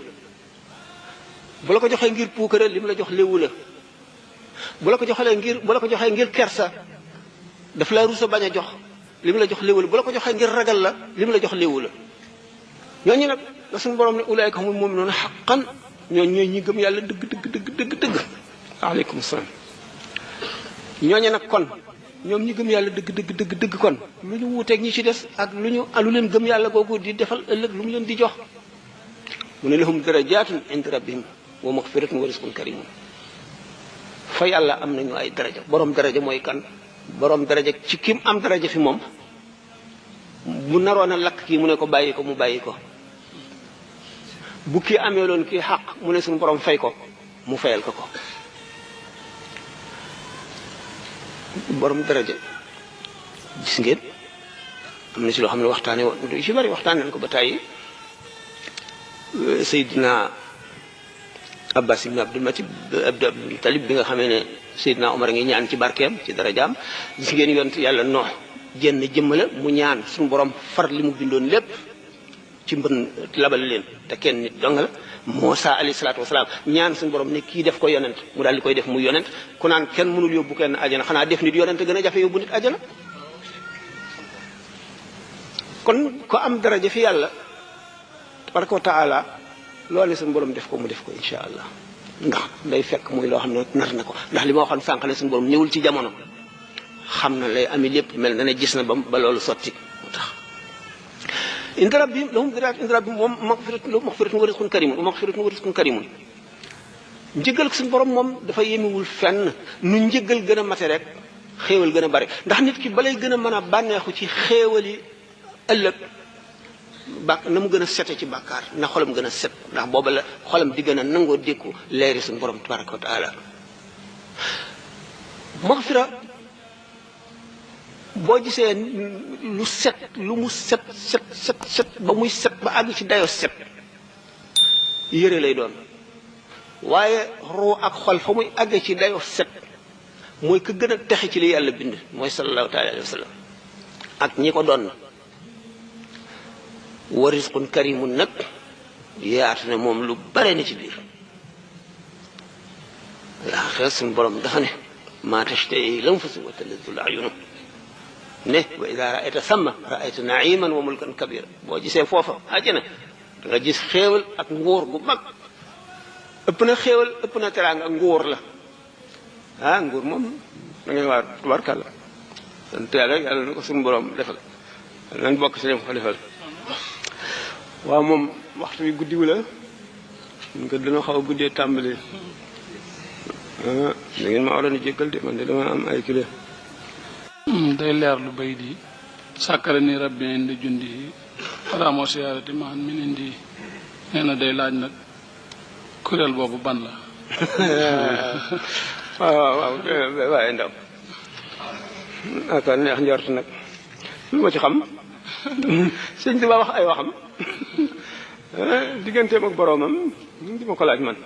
bu la ko joxee ngir puukare li mu la jox léewu la bu la ko joxee ngir kersa daf la rusa bañ a jox li mu la jox léewu la bu la ko joxee ngir ragal la li mu la jox léewu la ñooñu nag la suñu borom ne ulaayka humul mu'minuuna haqqan ñooñu ñi gëm yàlla dëgg aleykum salaam ñooñu nag kon ñoom ñi gëm yàlla dëgg kon lu ñu wuuteeg ñi ci des ak lu leen gëm yàlla googu di defal ëllëg lu mu leen di jox mu ne lahum darajaatun inda rabbihim wa maghfiratun wa rizqun kariim fa yàlla am nañu ay daraja borom daraja mooy kan borom daraja ci kim am daraja fi moom bu naroon a lakk kii mu ne ko bàyyi ko mu bàyyi ko bu kii amee loon kii xaq mu ne suñu borom fay ko mu fayal ko borom daraja gis ngeen am na ci loo xam ne waxtaane woon lu ci bari waxtaane nañ ko ba tàyyi Seydina Abbas ibn Abdul Talib bi nga xamee ne Seydina Omar ngi ñaan ci barkeem ci darajaam gis ngeen yonent yàlla Noox jenn jëmm la mu ñaan suñu borom far li mu bindoon lépp ci mbën labal leen te kenn nit dong la Muusa alayhi salaatu wasalaam ñaan suñu borom ne kii def ko yonent mu daal di koy def mu yonent ku naan kenn mënul yóbbu kenn ajana xanaa def nit yonent gën a jafe yóbbu nit ajana kon ko am daraja fi yàlla tabaraka wa taala loolu suñu borom def ko mu def ko insha allah ndax day fekk muy loo xam ne nar na ko ndax li ma waxoon sànq ne suñu borom ñëwul ci jamono xam na lay ami lépp mel na ne gis na ba loolu sotti moo tax inda rabbihim lahum darajaatun inda rabbihim moom maghfiratun wa rizqun karimun maghfiratun wa rizqun karimun njëgal suñu borom moom dafa yemewul fenn nu njëgal gën a mate rek xéewal gën a bari ndax nit ki balay gën a mën a bànneexu ci xéewali ëllëg na mu gën a sete ci bàkkaar na xolam gën a set ndax booba la xolam di gën a nangoo dékku leeri suñu borom tabaraka wa taala maghfira boo gisee lu set lu mu set ba muy set ba àgg ci dayo set yëre lay doon waaye ruu ak xol fa muy àgg ci dayo set mooy ka gën a texe ci li yàlla bind mooy sallallahu taala alayhi wa sallam ak ñi ko doon wa rizqun karimun nag yaatu ne moom lu bare na ci biir laa xel suñu borom dafa ne maa tashtahi lanfusu wa talazzu al-a'yun ne wa ida raayta samma raayta naiman wa mulkan kabira boo gisee foofa àjjana da nga gis xéewal ak nguur gu mag ëpp na xéewal ëpp na teraanga nguur la nguur moom da ngay waar tubarkàlla sant yàlla yàlla na ko suñu borom defal nañ bokk si dem ko defal waaw moom waxtu wi guddiwu la ñun ko dana xaw a guddee tàmbali da ngeen ma waroon a jéggal de man de dama am ay kile day leer lu bay di sàkkara ni rabbi indi jundi yi xaraamoo siyaarati maan min indi nee na day laaj nag kuréel boobu ban la waaw waaye ndaw aka neex njort nag lu ma ci xam sëñ bi ba wax ay waxam digganteem ak boroomam di ma ko laaj man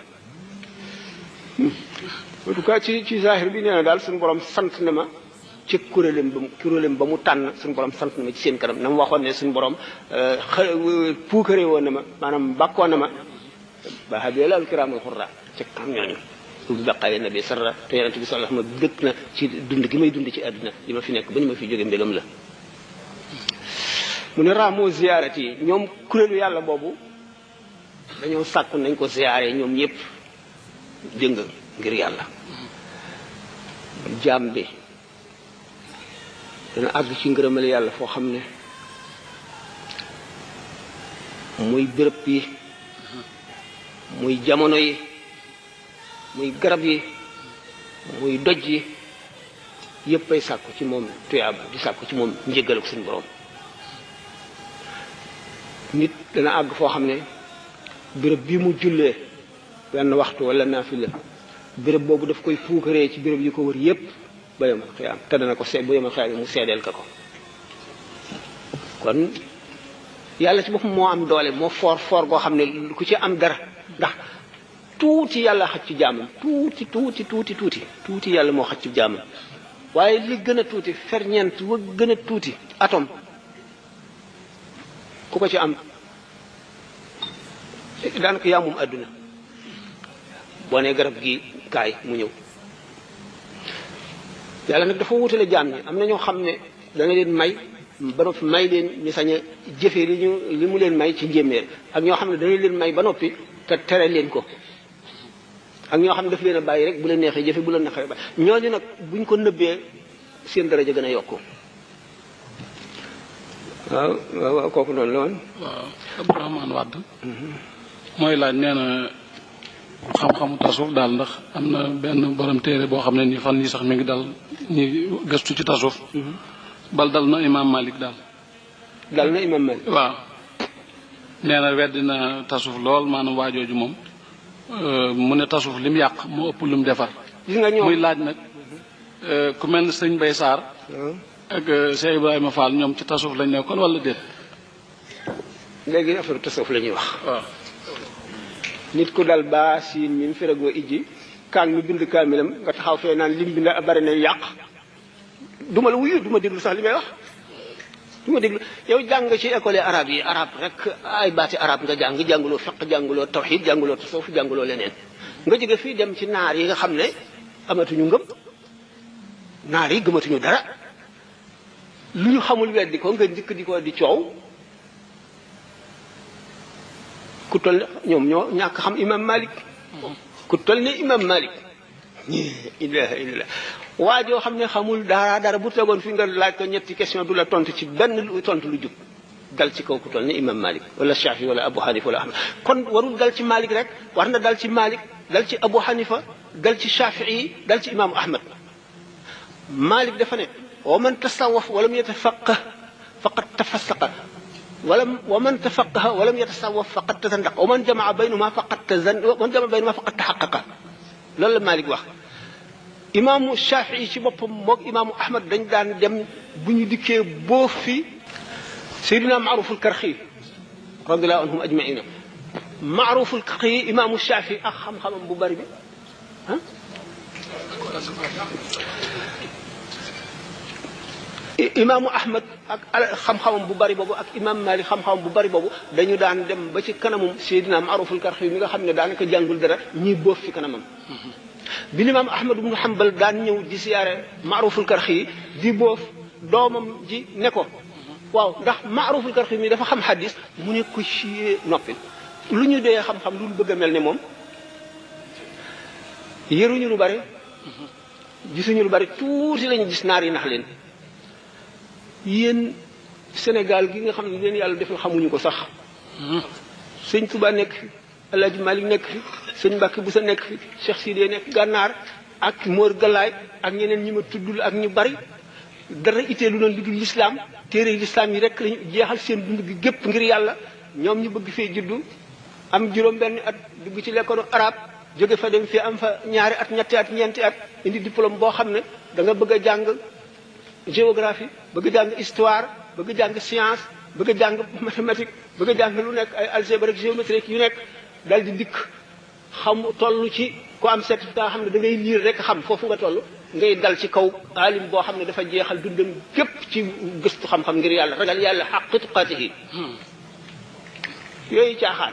en tout cas ci zahir bi nee na daal suñu borom sant na ma ci kuréelam ba mu tànn suñu borom sant na ma ci seen kanam na mu waxoon ne suñu borom puukare woon na ma maanaam bàkkoon na ma ba habee laal kiraamal xurra ci xam ñooñu bu baqaye na bi sarra te yonent bi sallallahu alayhi wasallam dëkk na ci dund gi may dund ci àdduna li ma fi nekk ba ni ma fi jóge mbégam la mu ne raamoo ziyaarat yi ñoom kuréelu yàlla boobu dañoo sàkku nañ ko ziyaare ñoom ñëpp dégg nga ngir yàlla jaam bi dana àgg ci ngërëmal yàlla foo xam ne muy béréb yi muy jamono yi muy garab yi muy doj yi yépp ay sàkku ci moom tuyaaba di sàkku ci moom njéggal ak suñu borom nit dana àgg foo xam ne béréb bi mu jullee benn waxtu wala naafila béréb boobu daf koy puukaree ci béréb yi ko wër yépp ba yomal xiyaam te dana ko seet ba yomal xiyaam mu seedeel ka ko kon yàlla ci boppam moo am doole moo foor goo xam ne ku ci am dara ndax tuuti yàlla xaj ci jaamam tuuti yàlla moo xaj ci jaamam waaye li gën a tuuti ferñeent wa gën a tuuti atome ku ko ci am daanaka yaa moom àdduna boo nee garab gi kaay mu ñëw yàlla nag dafa wutale jaam ñi am na ñoo xam ne dana leen may ba noppi may leen ñu sañ a jëfee li mu leen may ci njéeméer ak ñoo xam ne dana leen may ba noppi te tere leen ko ak ñoo xam ne daf leen a bàyyi rek bu leen neexee jëfe bu leen neexee bàyyi ñooñu nag buñ ko nëbbee seen daraja gën a yokku waaw kooku noonu la woon waaw Abdourahmane Wade mooy laaj nee na xam-xamu tasawuf daal ndax am na benn borom téere boo xam ne ni fan yi sax mi ngi dal ñi gëstu ci tasawuf bal dal na imam Malik daal waaw nee na weddi na tasawuf lool maanaam waajooju moom mu ne tasawuf li mu yàq moo ëpp lu mu defar muy laaj nag ku mel ne sëñ Bay Sarr ak Cheikh Ibrahima Fall ñoom ci tasawuf lañ nekkoon wala déet léegi affaire tasawuf la ñuy wax waaw nit ku dal baa siin mi mu feragoo ijji kaang mi bind kaamilam nga taxaw fee naan lim bi na bari na yàq duma la wuyu duma déglu sax li may wax du ma déglu yow jàng ci école arabe yi arabe rek ay baati arabe nga jànguloo fiqh jànguloo tawhid jànguloo tasawuf jànguloo leneen nga jóge fii dem ci naar yi nga xam ne amatuñu ngëm naar yi gëmatuñu dara lu ñu xamul weddi ko nga njëkk di ko di coow ku toll ñoom ñoo ñàkk xam imam Malik ku toll ne imam Malik ilaha illallah waa joo xam ne xamul dara bu tegoon fi nga laaj ko ñetti question du la tontu ci benn tontu lu jub dal ci kaw ku toll ne imam Malik wala Shafi wala Abu Hanifa wala Ahmad kon warul dal ci Malik rek war na dal ci Malik dal ci Abu Hanifa dal ci Shafii dal ci imam Ahmad Malik dafa ne wa man tasawwaf walam yatafaqah faqad tafassaqa wa man tafaqaha walam yatasawwaf faqad tazandaqa wa man jamaa baynahuma faqad tahaqqaqa loolu la Malik wax imaamu Shafii ci boppam moog imaamu Ahmad dañ daan dem bu ñu dikkee boo fi Seydina Maaruful Karxi radiyallahu anhum ajmaina Maaruful Karxi imaamu Shafii ak xam-xamam bu bari bi ah imaamu Ahmad ak xam-xamam bu bari boobu ak imaam Malik xam-xamam bu bari boobu dañu daan dem ba ci kanamum Seydina Maaruful Karxi mi nga xam ne daanaka jàngul dara ñuy boof fi kanamam bi limaam Ahmad ibnu Hanbal daan ñëw di siyaare Maaruful Karxi di boof doomam ji ne ko waaw ndax Maaruful Karxi mi dafa xam xadis mu ne ko ci noppi lu ñu dee xam-xam lu ñu bëgg a mel ne moom yëruñu lu bari gisuñu lu bari tuuti lañu gis naar yi nax leen yéen Sénégal gi nga xam ne leen yàlla defal xamuñu ko sax sëñ Touba nekk fi El Hadj Malick nekk fi sëñ Mbacke Boussa nekk fi Cheikh Sidé nekk gànnaar ak Mor Galaay ak ñeneen ñi ma tuddul ak ñu bari dara itee lu doon li dul lislaam téere lislaam yi rek lañu jeexal seen dund gi gépp ngir yàlla ñoom ñu bëgg fee juddu am juróom-benn at dugg ci lekkoonu arab jóge fa dem fii am fa ñaari at ñetti at ñeenti at indi diplôme boo xam ne da nga bëgg a jàng géographie bëgg a jàng histoire bëgg a jàng science bëgg a jàng mathématique bëgg a jàng lu nekk ay algèbre ak géométrie yu nekk dal di dikk xam toll ci ku am certificat xam ne da ngay liir rek xam foofu nga toll ngay dal ci kaw alim boo xam ne dafa jeexal dundam gépp ci gëstu xam-xam ngir yàlla ragal yàlla xaq tuqaatihi yooyu caaxaan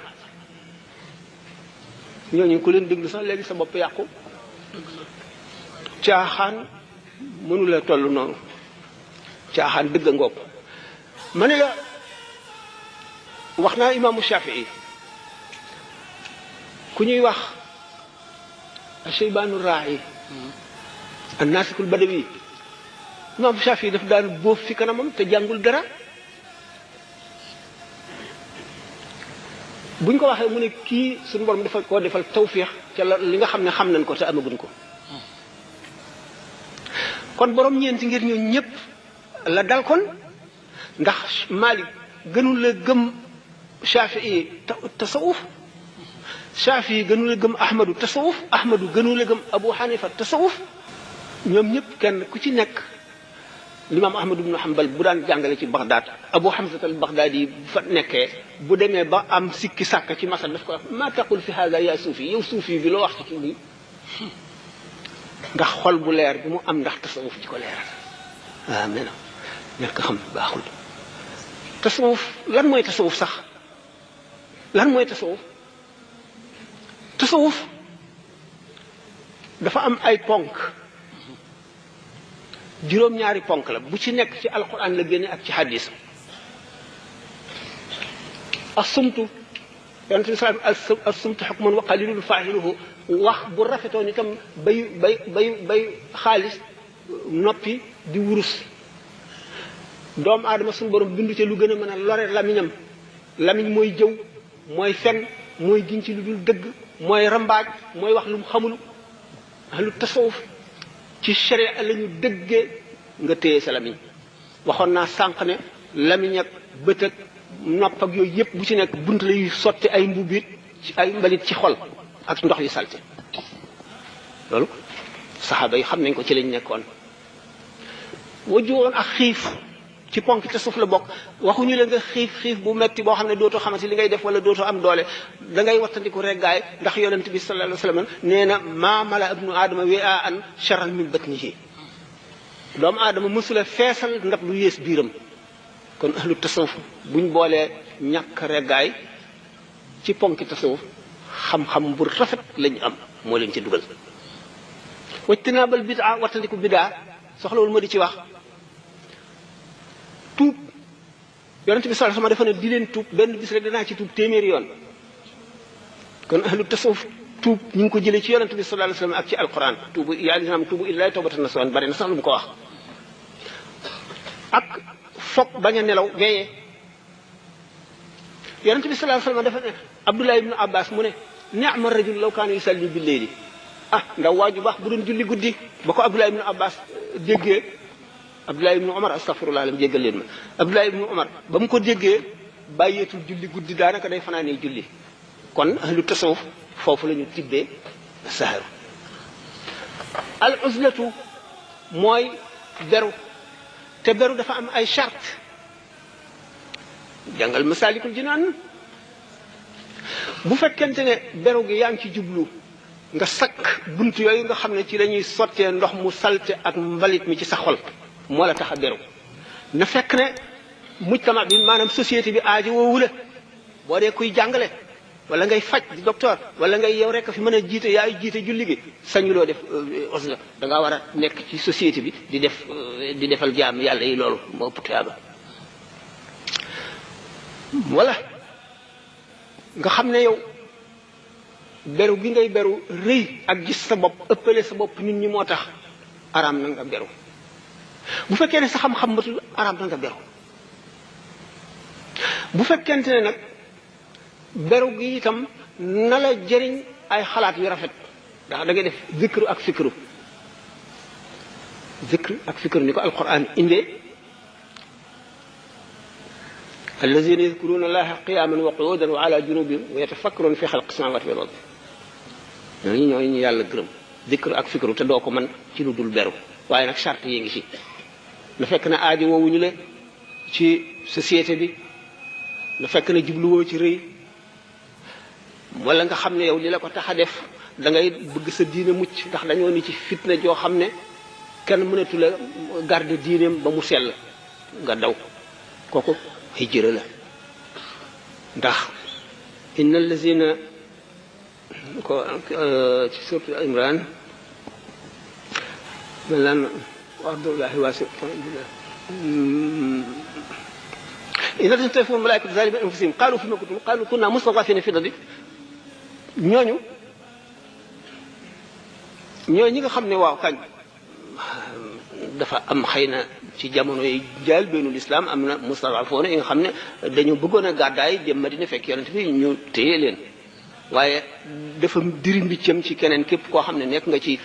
ñooñu ku leen déglu sax léegi sa bopp yàqu caaxaan mënula toll noonu caaxaan dëgg ngoog ma ne la wax naa imaamu Shafii ku ñuy wax Sheybaanu Raa'i an-Naasikul Badawi imaamu Shafii daf daan bóof fi kanamam te jàngul dara buñ ko waxee mu ne kii suñu borom dafa koo defal tawfiix ca la li nga xam ne xam nañ ko te amaguñ ko kon borom ñeenti ngir ñoo ñëpp la dal kon ndax Malik gënul la gëm Shafii tasawuf Shafii gënul la gëm Ahmadu tasawuf Ahmadu gënul la gëm Abu Hanifa tasawuf ñoom ñëpp kenn ku ci nekk limaam Ahmad ibnu Hanbal bu daan jàngale ci Baghdad Abu Hamza al Baghdadi bu fa nekkee bu demee ba am sikki sàkk ci masal daf ko wax ma taqul fi hada ya suufi yow suufi bi loo wax ci kii bi ndax xol bu leer bi mu am ndax tasawuf ci ko leeral waaw mais ñàkk xam baaxul tasawuf lan mooy tasawuf sax lan mooy tasawuf tasawuf dafa am ay ponk juróom-ñaari ponk la bu ci nekk ci alquran la génne ak ci hadis asumtu yonent bi salaam asumtu xukman wa qalilun faahiluhu wax bu rafetoon itam bay xaalis noppi di wurus doomu aadama suñu borom bindu ci lu gën a mën a lore lamiñam lamiñ mooy jëw mooy fen mooy giñ ci lu dul dëgg mooy rambaaj mooy wax lu mu xamul lu tasawuf ci sharia la ñu dëggee nga téye sa lamiñ waxoon naa sànq ne lamiñ ak bët ak nopp ak yooyu yëpp bu ci nekk bunt lay sotti ay mbubbit ci ay mbalit ci xol ak ndox yu salte loolu saxaaba yi xam nañ ko ci lañ nekkoon wajuwoon ak xiif ci ponk te suuf la bokk waxuñu la nga xiif bu metti boo xam ne dootoo xamante li ngay def wala dootoo am doole da ngay wattandiku reggaay ndax yonent bi sallallahu alayhi wasallam nee na maa mala ibnu aadama wi'a an sharran min batnihi doomu aadama mësula feesal ndab lu yées biiram kon ahlu tasawuf buñ boolee ñàkk reggaay ci ponki tasawuf xam-xam bu rafet lañu am moo leen ci dugal wajtinaabal bidaa wattandiku bidaa soxlawul ma di ci wax tuub yonent bi sallallahu alayhi wasallam dafa ne di leen tuub benn bis rek danaa ci tuub téeméeri yoon kon ahlu tasawuf tuub ñu ngi ko jëlee ci yonent bi sallallahu alayhi wasallam ak ci alquran tuubu yaa lislaam tuubu illaahi tawbatan nasuhan bari na sax lu mu ko wax ak foog bañ a nelaw veillé yonent bi sallallahu alayhi wasallam dafa ne Abdullah ibn Abbas mu ne ni'ma rajul law kaana yusalli bil layli ndaw waaju baax bu doon julli guddi ba ko Abdullah ibn Abbas déggee Abdullah ibn Umar astaghfirullah lam jéggal leen ma Abdullah ibn Umar ba mu ko déggee bàyyeetul julli guddi daanaka day fanaanee julli kon ahlu tasawuf foofu la ñu tibbee saharu al uzlatu mooy beru te beru dafa am ay charte jàngal Masaalikul Jinaan bu fekkente ne beru gi yaa ngi ci jublu nga sakk bunt yooyu nga xam ne ci lañuy sottee ndox mu salte ak mbalit mi ci sa xol moo la tax a beru na fekk ne mujtama bi maanaam société bi aajo woowu la boo dee kuy jàngale wala ngay faj di docteur wala ngay yow rek fi mën a jiite yaay jiite julli gi sañuloo def osla da ngaa war a nekk ci société bi di defal jaam yàlla yi loolu moo ëpp tuyaaba wala nga xam ne yow beru gi ngay beru rëy ak gis sa bopp ëppale sa bopp nit ñi moo tax araam na nga beru bu fekkee ne sa xam-xam matul araam na nga beru bu fekkente ne nag beru gi itam na la jëriñ ay xalaat yu rafet ndax da ngay def zikru ak fikru ni ko alquran indee allazina yadkuruna allaha qiyaman wa qu'udan wa ala junubihim wa yatafakkaruna fi xalqi samawati wal ardi ñooñu ñu yàlla gërëm zikru ak fikru te doo ko mën ci lu dul beru waaye nag charte yi ngi ci na fekk na aajo woowuñu la ci société bi na fekk na jubluwoo ci rëy wala nga xam ne yow li la ko tax a def da ngay bëgg sa diine mucc ndax dañoo ni ci fitna joo xam ne kenn mënatu la garder diineem ba mu sell nga daw kooku hijra la ndax inna allazina ko ci sourate Imran malan wardullahi wasi inna tastafun malaikatu zalimin anfusihim qalu fima kuntum qalu kunna mustad'afina fi al-ardi ñooñu ñi nga xam ne waaw kañ dafa am xëy na ci jamono yi jaal bennu lislaam am na mustad'afoona yi nga xam ne dañu bëggoon a gàddaay dem Madina fekk yonent bi ñu téye leen waaye dafa diri mbiccam ci keneen képp koo xam ne nekk nga ci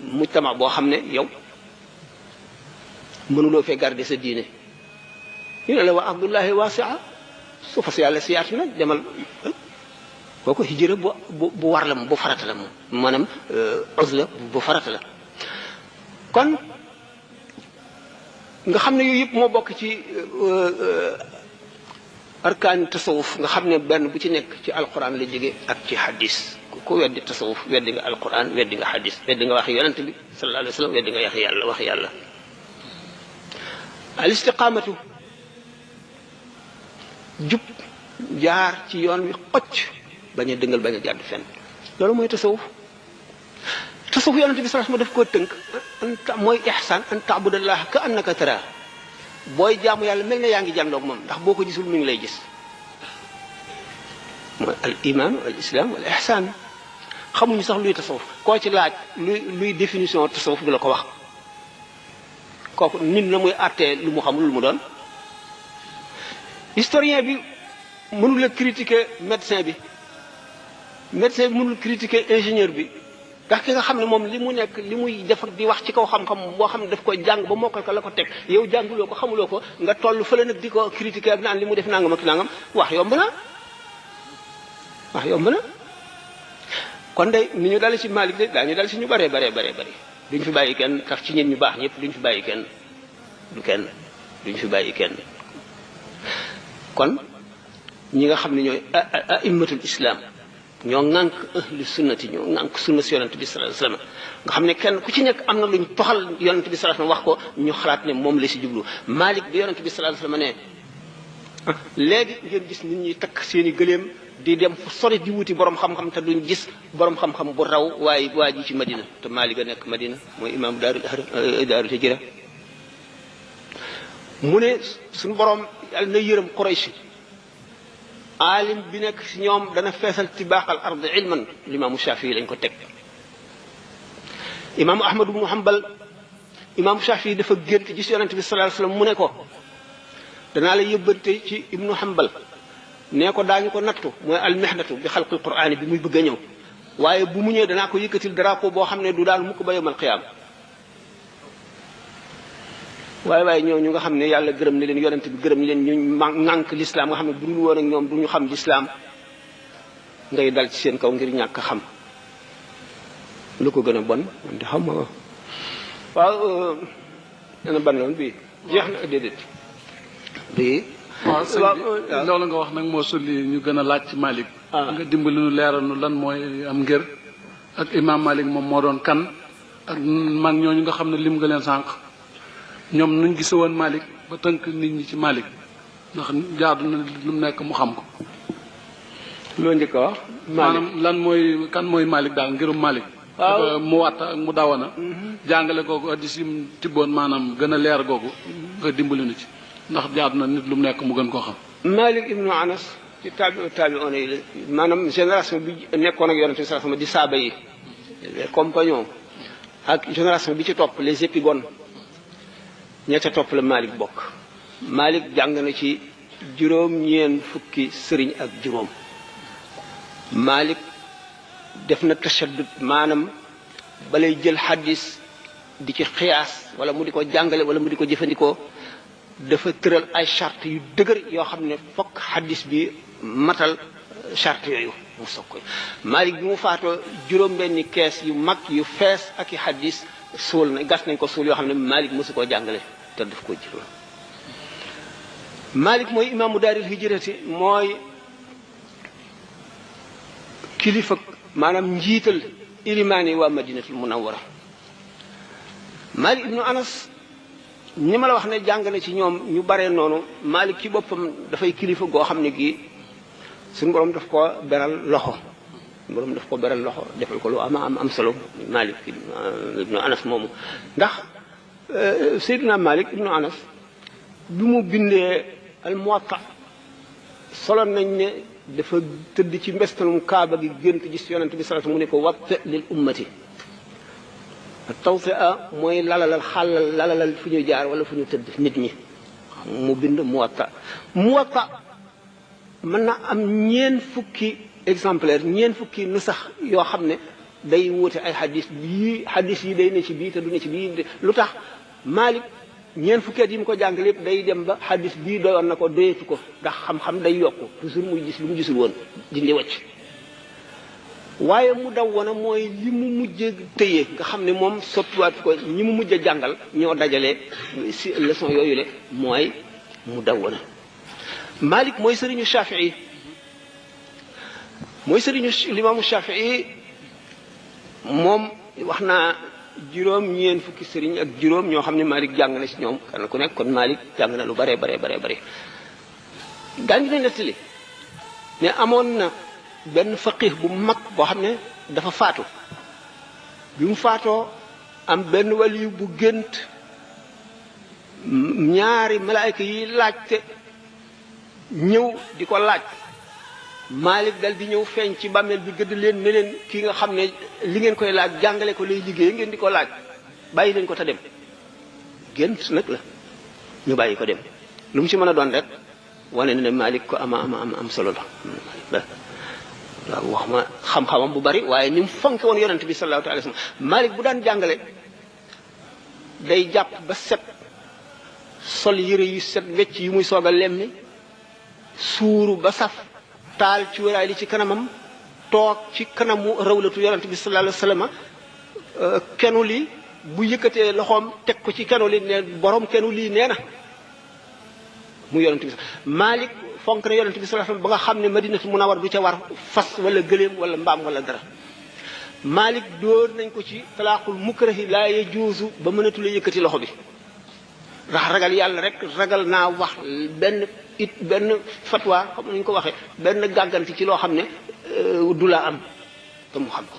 mujtama boo xam ne yow mënuloo fee garder sa diine ñu ne la wa ardullahi wasi'a su fas yàlla si yaatu na demal kooku hijra bu war la moom bu farata la moom maanaam uzla bu farata la kon nga xam ne yooyu yëpp moo bokk ci arkaani tasawuf nga xam ne benn bu ci nekk ci alquran la jóge ak ci hadis ku weddi tasawuf weddi nga alquran weddi nga hadis weddi nga wax yonent bi sallallahu alayhi wa sallam weddi nga wax yàlla al istiqamatu jub jaar ci yoon wi xocc bañ a dëngal bañ a jàdd fenn loolu mooy tasawuf yonent bi sallallahu alayhi wasallam daf koo tënk mooy ihsaan an ta'budallaha ka annaka tara booy jaamu yàlla mel ne yaa ngi jàndoog moom ndax boo ko gisul mi ngi lay gis mooy al iman al islam wal ihsaan xamuñu sax luy tasawuf koo ci laaj luy définition tasawuf du la ko wax kooku nit na muy àttee lu mu xamul lu mu doon historien bi mënul a critiquer médecin bi mënul critiquer ingénieur bi ndax ki nga xam ne moom li mu nekk li muy def di wax ci kaw xam-xam boo xam ne daf koy jàng ba mokkal ko la ko teg yow jànguloo ko xamuloo ko nga toll fële nag di ko critiquer ak naan li mu def nangam ak nangam wax yomb na kon day ni ñu dale ci Malik de daañu dal ci ñu bare duñ fi bàyyi kenn tax ci ñeen ñu baax ñëpp duñ fi bàyyi kenn duñ fi bàyyi kenn kon ñi nga xam ne ñooy a'immatul islam ñoo ŋànk ahlu sunnati ñoo ŋànk sunna si yonent bi sallallahu alayhi wasallam nga xam ne kenn ku ci nekk am na luñ toxal yonent bi sallallahu alayhi wasallam wax ko ñu xalaat ne moom la si jublu Malik bi yonent bi sallallahu alayhi wasallam ne léegi ngeen gis nit ñi takk seeni gëléem di dem fu sori di wuti borom xam-xam te duñ gis borom xam-xam bu raw waaye waa ji ci Madina te Malik a nekk Madina mooy imam daaru hijra mu ne suñu borom yàlla na yërëm Quraysh aalim bi nekk si ñoom dana feesal tibaaxal ard ilman limaamu Shafii lañ ko teg imaamu Ahmad ibnu Hanbal imaamu Shafii dafa gént gis yonent bi sallallahu alayhi wasallam mu ne ko danaa la yëbbante ci ibnu Hanbal nee ko daañu ko nattu mooy almihnatu bi xalqil qur'aani bi muy bëgg a ñëw waaye bu mu ñëwee danaa ko yëkkatil drapeau boo xam ne du daal mukk ba yawmal qiyaama waaye ñooñu nga xam ne yàlla gërëm ne leen yonent bi gërëm leen ñu ŋànk lislaam nga xam ne bu dul woon ak ñoom du ñu xam lislaam ngay dal ci seen kaw ngir ñàkk xam lu ko gën a bon man de xam nga waaw dana ban loon bii jeex na déedéet bii waaw sëñ bi loolu nga wax nag moo sulli ñu gën a laaj ci Malik nga dimbali nu leeral nu lan mooy am ngër ak imam Malik moom moo doon kan ak mag ñooñu nga xam ne lim nga leen sànq ñoom nuñ gise woon Malik ba tënk nit ñi ci Malik ndax jaadu na lu mu nekk mu xam ko loo njëkk a wax maanaam lan mooy kan mooy Malik daal ngirum Malik waaw mu watta ak mu dawana jàngale googu addis yim tibboon maanaam gën a leer googu nga dimbali nu ci ndax jaadu na nit lu mu nekk mu gën koo xam Malik ibnu Anas ci tabi'oon yi la maanaam génération bi nekkoon ak yonente bi sallallahu alayhi wasallam di saaba yi les compagnons ak génération bi ci topp les épigones ña ca topp la Malik bokk Malik jàng na ci juróom-ñeent fukki sëriñ ak juróom Malik def na tashaddud maanaam balay jël xaddis di ci xiyaas wala mu di ko jàngale wala mu di ko jëfandikoo dafa tëral ay charte yu dëgër yoo xam ne fokk xaddis bi matal charte yooyu mu soog koy Malik bi mu faatoo juróom-benni kees yu mag yu fees ak i xaddis suul na gas nañ ko suul yoo xam ne Malik mosu koo jàngale te daf ko jëloon Malik mooy imaamu daaril hijrati mooy kilifa maanaam njiital ilimaani waa madinatul munawwara Malik ibnu Anas ñi ma la wax ne jàng na ci ñoom ñu bare noonu Malik ci boppam dafay kilifa goo xam ne gii suñu borom daf ko beral loxo borom daf ko beral loxo defal ko lu am solo Malik ibnu Anas moomu ndax Seydina Malik ibnu Anas bi mu bindee al Muwatta soloon nañ ne dafa tëdd ci mbestalum kaaba gi gént gis yonent bi sallallahu alayhi wasallam mu ne ko watt lil ummati tawtia mooy lalalal fu ñu jaar wala fu ñu tëdd nit ñi mu bind Muwatta mën na am ñeen fukki exemplaire ñeen fukki nu sax yoo xam ne day wuute ay xadis yi day ne ci bii te du ne ci bii lu tax Malik ñeen fukki at yi mu ko jàng lépp day dem ba xadis bii doyoon na ko doyetu ko ndax xam-xam day yokku toujours muy gis lu mu gisul woon dindi wacc waaye mu daw wana mooy li mu mujj tëye nga xam ne moom soppiwaat ko ñi mu mujj a jàngal ñoo dajale si leçon yooyu le mooy mu daw wana Malik mooy sëriñu Shafii mooy sëriñu limaamu Shafii moom wax naa juróom-ñeent fukki sëriñ ak juróom ñoo xam ne Malik jàng na ci ñoom kenn ku nekk kon Malik jàng na lu bare daañu ne nettali ne amoon na benn faqih bu mag boo xam ne dafa faatu bi mu faatoo am benn waliyu bu gént ñaari malaayka yi laajte ñëw di ko laaj Malik dal di ñëw feeñ ci bàmmeel bi gëdd leen ne leen ki nga xam ne li ngeen koy laaj jàngale ko lay liggéey ngeen di ko laaj bàyyi leen ko te dem gént nag la ñu bàyyi ko dem lu mu ci mën a doon rek wane ne Malik ko am solo la waaw wax ma xam-xamam bu bari waaye ni mu fonke woon yonent bi sallallahu alayhi wasallam Malik bu daan jàngale day jàpp ba set sol yëre yu set wecc yi muy soog a lemmi suuru ba saf taal ci wéraay li ci kanamam toog ci kanamu rawlatu yonent bi sallallahu alayhi wasallam kenu li bu yëkkatee loxoom teg ko ci kenu li ne borom kenu lii nee na mu yonent bi Malik fonk na yonent bi sallallahu alayhi wasallam ba nga xam ne Madinatu Munawwara du ca war fas wala gëléem wala mbaam wala dara Malik dóor nañ ko ci talaaqul mukrahi laa yajuuzu ba mënatula yëkkati loxo bi ndax ragal yàlla rek ragal naa wax benn fatwa xam nañu ko waxee benn gàgganti ci loo xam ne du la am te mu xam ko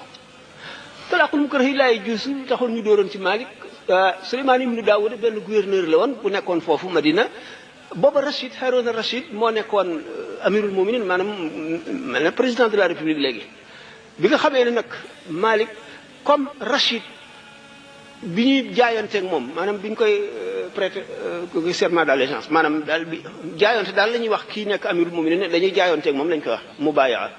talaaqul mukrahi laa yajuuzu taxul ñu dóoroon ci Malik Suleymaan ibnu Daawuda benn gouverneur la woon bu nekkoon foofu Madina booba Rachid Harouna Rachid moo nekkoon amirul muminin maanaam mel na président de la république léegi bi nga xamee ne nag Malik comme Rachid bi ñuy jaayanteeg moom maanaam bi ñu koy prêter serment d'allégeance maanaam daal bi jaayonte daal la ñuy wax kii nekk amirul muminin dañuy jaayanteeg moom lañ koy wax mubayaa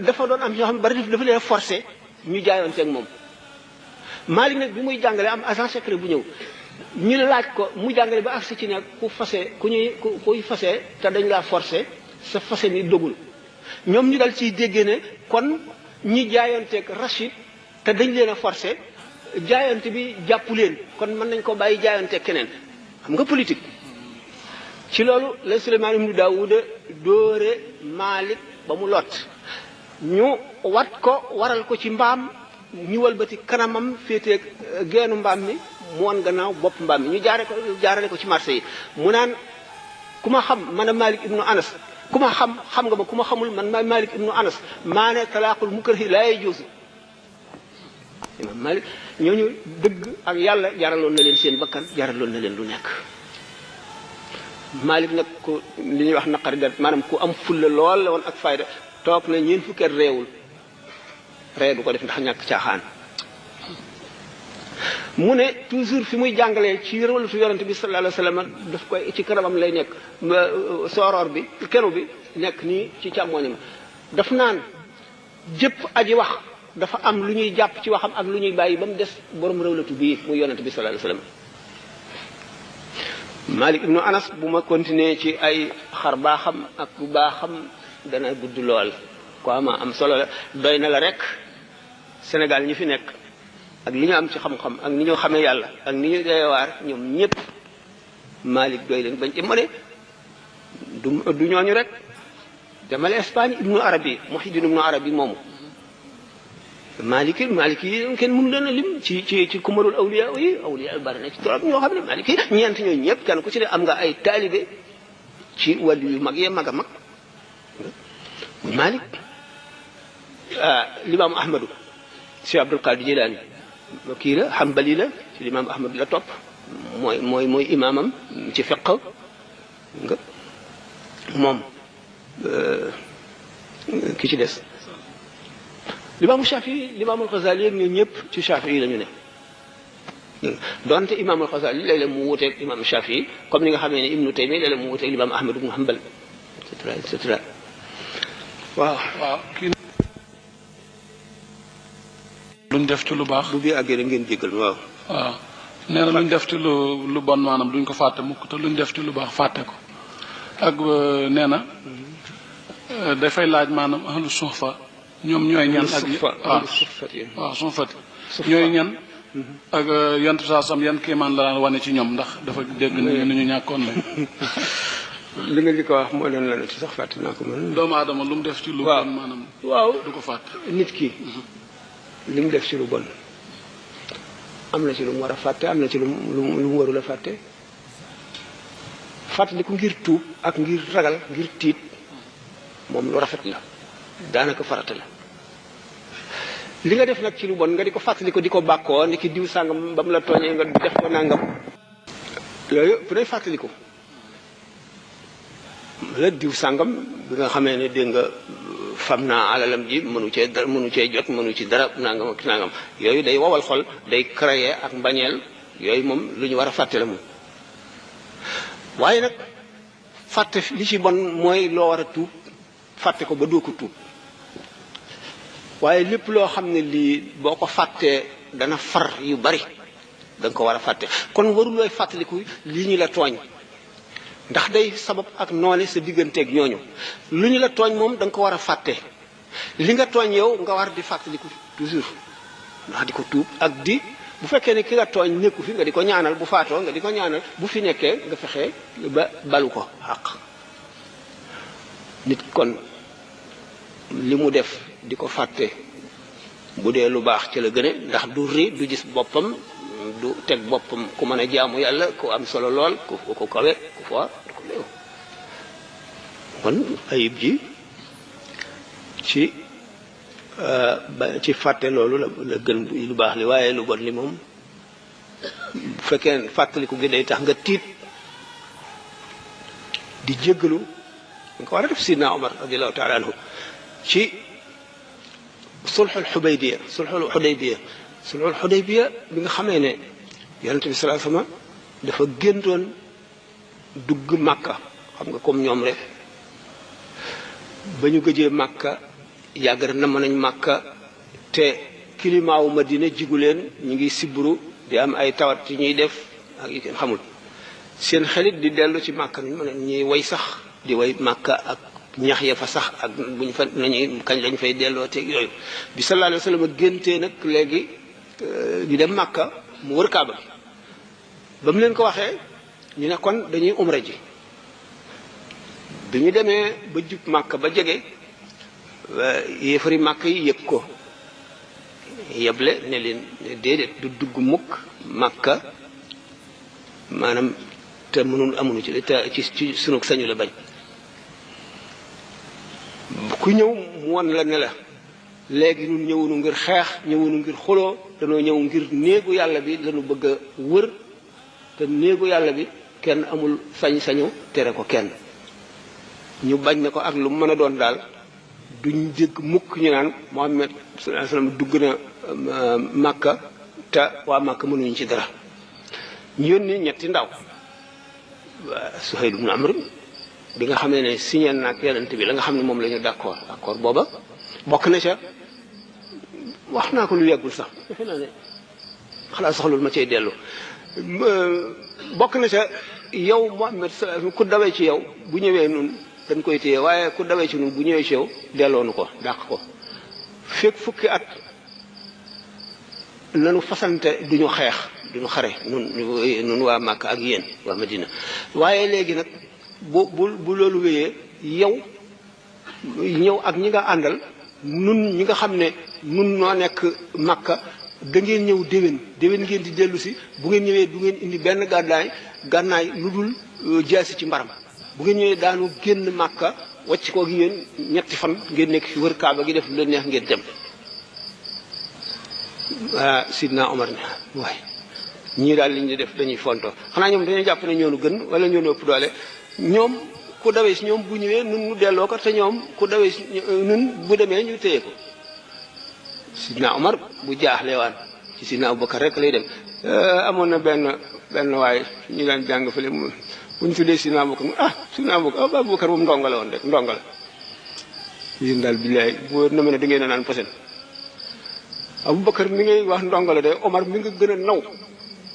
dafa doon am ñoo xam ne bari dafa leen forcé ñu jaayanteeg moom Malik nag bi muy jàngale am agent secret bu ñëw ñu laaj ko mu jàngale ba agsi ci ne kuy fase te dañ laa forcé sa fase mi dogul ñoom ñu dal ciy déggee ne kon ñi jaayanteeg Rachid te dañ leen a forcé jaayante bi jàppu leen kon mën nañ ko bàyyi jaayanteeg keneen xam nga politique ci loolu la Suleymaan ibnu Daawuda dóore Malik ba mu lot ñu wat ko waral ko ci mbaam ñu walbati kanamam féeteeg geenu mbaam mi mu woon gannaaw bopp mbaam mi ñu jaarale ko ci marché yi mu naan ku ma xam man a Malik ibnu Anas ku ma xam nga ma ku ma xamul man maa Malik ibnu Anas maa ne talaaqul mukrahi laa yajuuzu imam Malik ñooñu dëgg ak yàlla jaraloon na leen seen bakkan jaraloon na leen lu nekk Malik nag ku li ñuy wax naqari dat maanaam ku am fulla lool la woon ak fayda toog na ñeent fukki at réewul ree du ko def ndax ñàkk caaxaan mu ne toujours fi muy jàngalee ci rëwalatu yonente bi sallallahu alayhi wasallam daf koy ci kanamam lay nekk sooroor bi kenu bi nekk nii ci càmmoñam daf naan jëpp aji wax dafa am lu ñuy jàpp ci waxam ak lu ñuy bàyyi ba mu des borom rëwlatu bii muy yonente bi sallallahu alayhi wasallam Malik ibnu Anas bu ma continuer ci ay xar baaxam ak bu baaxam dana gudd lool quoi ma am solo la doy na la rek Sénégal ñi fi nekk ak li ñu am ci xam-xam ak ni ñoo xamee yàlla ak ni ñu deewaar ñoom ñëpp Malik doy leen bañ ci mëne du ñooñu rek demale Espagne ibnu Arabi Muhyiddin ibnu Arabi moomu Maliki yi kenn mënu leen a lim ci kumalul awliya yi bari na ci trop ñoo xam ne Maliki ñeent ñooñu ñëpp kenn ku ci ne am nga ay taalibe ci wàllu yu mag yee mag a mag Malik limaam Ahmadu Cheikh Abdul Qadir Jilani kii la Hanbali la ci limaam Ahmad la topp mooy imaamam ci fiqh nga moom ki ci des limaamu Shafii limaamul Xasaali ak ñoom ñëpp ci Shafii la ñu ne donte imaamul Xasaali léeg-léeg mu wuuteeg imaamu Shafii comme ni nga xamee ne Ibnu Taymiya léeg-léeg mu wuuteeg limaam Ahmad ibnu Hanbal et cetera waaw kii luñ def ci lu baax bu bii àggee rek ngeen jéggal waaw nee na luñ def ci lu bon maanaam duñ ko fàtte mukk te luñ def ci lu baax fàtte ko ak nee na dafay laaj maanaam ahlu suufa ñoom ñooy ñan ak waaw suufati ñooy ñan ak yant saa sam yan kéemaan la daan wane ci ñoom ndax dafa dégg ni ñu ñàkkoon la li nga li ko wax moo doon la ci sax fàtte naa ko man doomu aadama lu mu def ci lu bon maanaam waaw du ko fàtte nit ki li mu def ci lu bon am na ci lu mu war a fàtte am na ci lu mu warul a fàtte fàttaliku ngir tuub ak ngir ragal ngir tiit moom lu rafet la daanaka farata la li nga def nag ci lu bon nga di ko fàttaliku di ko bàkkoo ni ki diw sàngam ba mu la tooñee nga def ko nangam yooyu bu day fàttaliku la diw sàngam bi nga xamee ne dégg nga fam naa alalam ji mënu cee jot mënu ci dara nangam ak nangam yooyu day wowal xol day créer ak mbañeel yooyu moom lu ñu war a fàtte la moom waaye nag fàtte li ci bon mooy loo war a tuub fàtte ko ba doo ko tuub waaye lépp loo xam ne lii boo ko fàttee dana far yu bari da nga ko war a fàtte kon warulooy fàttaliku lii ñu la tooñ ndax day sabab ak noone sa digganteeg ñooñu lu ñu la tooñ moom da nga ko war a fàtte li nga tooñ yow nga war di fàttaliku toujours ndax di ko tuub ak di bu fekkee ne ki nga tooñ nekku fi nga di ko ñaanal bu faatoo nga di ko ñaanal bu fi nekkee nga fexe ba balu ko xaq nit kon li mu def di ko fàtte bu dee lu baax ci la gëne ndax du ri du gis boppam du teg boppam ku mën a jaamu yàlla ku am solo lool ku kawe ku foor du ko léew kon ayib ji ci fàtte loolu la gën lu baax li waaye lu bon li moom bu fekkee fàttaliku gi day tax nga tiit di jéggalu nga ko war a def sidna Omar radiallahu taala anhu ci sulxul xudaybiya bi nga xamee ne yonente bi sallallahu alayhi wasallam dafa géntoon dugg màkka xam nga comme ñoom rek ba ñu gëjee màkka yàgg na namm nañ màkka te climat wu Madina jigu leen ñu ngi sibru di am ay tawat ci ñuy def ak yi kenn xamul seen xelit di dellu ci màkka ñu mën ñuy way sax di way màkka ak ñax ya fa sax ak buñ fa nañuy kañ lañ fay delloo teeg yooyu bi sallallahu alayhi wasallam géntee nag léegi di dem màkka mu wër kaaba ba mu leen ko waxee ñu ne kon dañuy umra ji bi ñu demee ba jub màkka ba jege yéefari màkk yi yëg ko yeble ne leen déedéet du dugg mukk màkka maanaam te mënul amuñu ci sunu sañu la bañ ku ñëw mu won la ne la léegi ñun ñëwunu ngir xeex ñëwunu ngir xuloo danoo ñëw ngir néegu yàlla bi lañu bëgg a wër te néegu yàlla bi kenn amul sañ-sañu tere ko kenn ñu bañ ne ko ak lu mën a doon daal duñ dégg mukk ñu naan Muhammad sallallahu alayhi wasallam dugg na Makka te waa Makka mënuñu ci dara ñu yónni ñetti ndaw Suhayl ibn Amr bi nga xam ne signé nag yonent bi la nga xam ne moom la ñu d'accord booba bokk na ca wax naa ko lu yeggul sax defe naa ne xalaat soxlul ma cay dellu bokk na ca yow Muhammad ku dawee ci yow bu ñëwee nun dañ koy téye waaye ku dawee ci nun bu ñëwee ci yow delloonu ko dàq ko fekk fukki at nanu fasante duñu xeex duñu xare nun waa Makka ak yéen waa Madina waaye léegi nag bu loolu wéyee yow ñëw ak ñi nga àndal nun ñi nga xam ne nun noo nekk Makka da ngeen ñëw déwén ngeen di dellu si bu ngeen ñëwee du ngeen indi benn gànnaay lu dul jaasi ci mbaram bu ngeen ñëwee daanu génn Makka wàcc ko gi yéen ñetti fan ngeen nekk fi wër Kaaba gi def lu leen neex ngeen dem Sidna Omar ne waaye ñii daal li ñu def dañuy fonto xanaa ñoom dañuy jàpp ne ñoonu gën wala ñoonu ëpp doole ñoom ku dawee si ñoom bu ñëwee nun ñu delloo ko te ñoom ku dawee si nun bu demee ñu téye ko Sidna Omar bu jaaxle waan ci Sidna Abubakar rek lay dem amoon na benn waaye ñu daan jàng fële bu ñu tuddee Sidna Abubakar Sidna Abubakar moom ndonga la woon rek ndonga la yéen daal billaay boo na mën a da ngeen a naan posen Abubakar mi ngay wax ndonga la de Omar mi nga gën a naw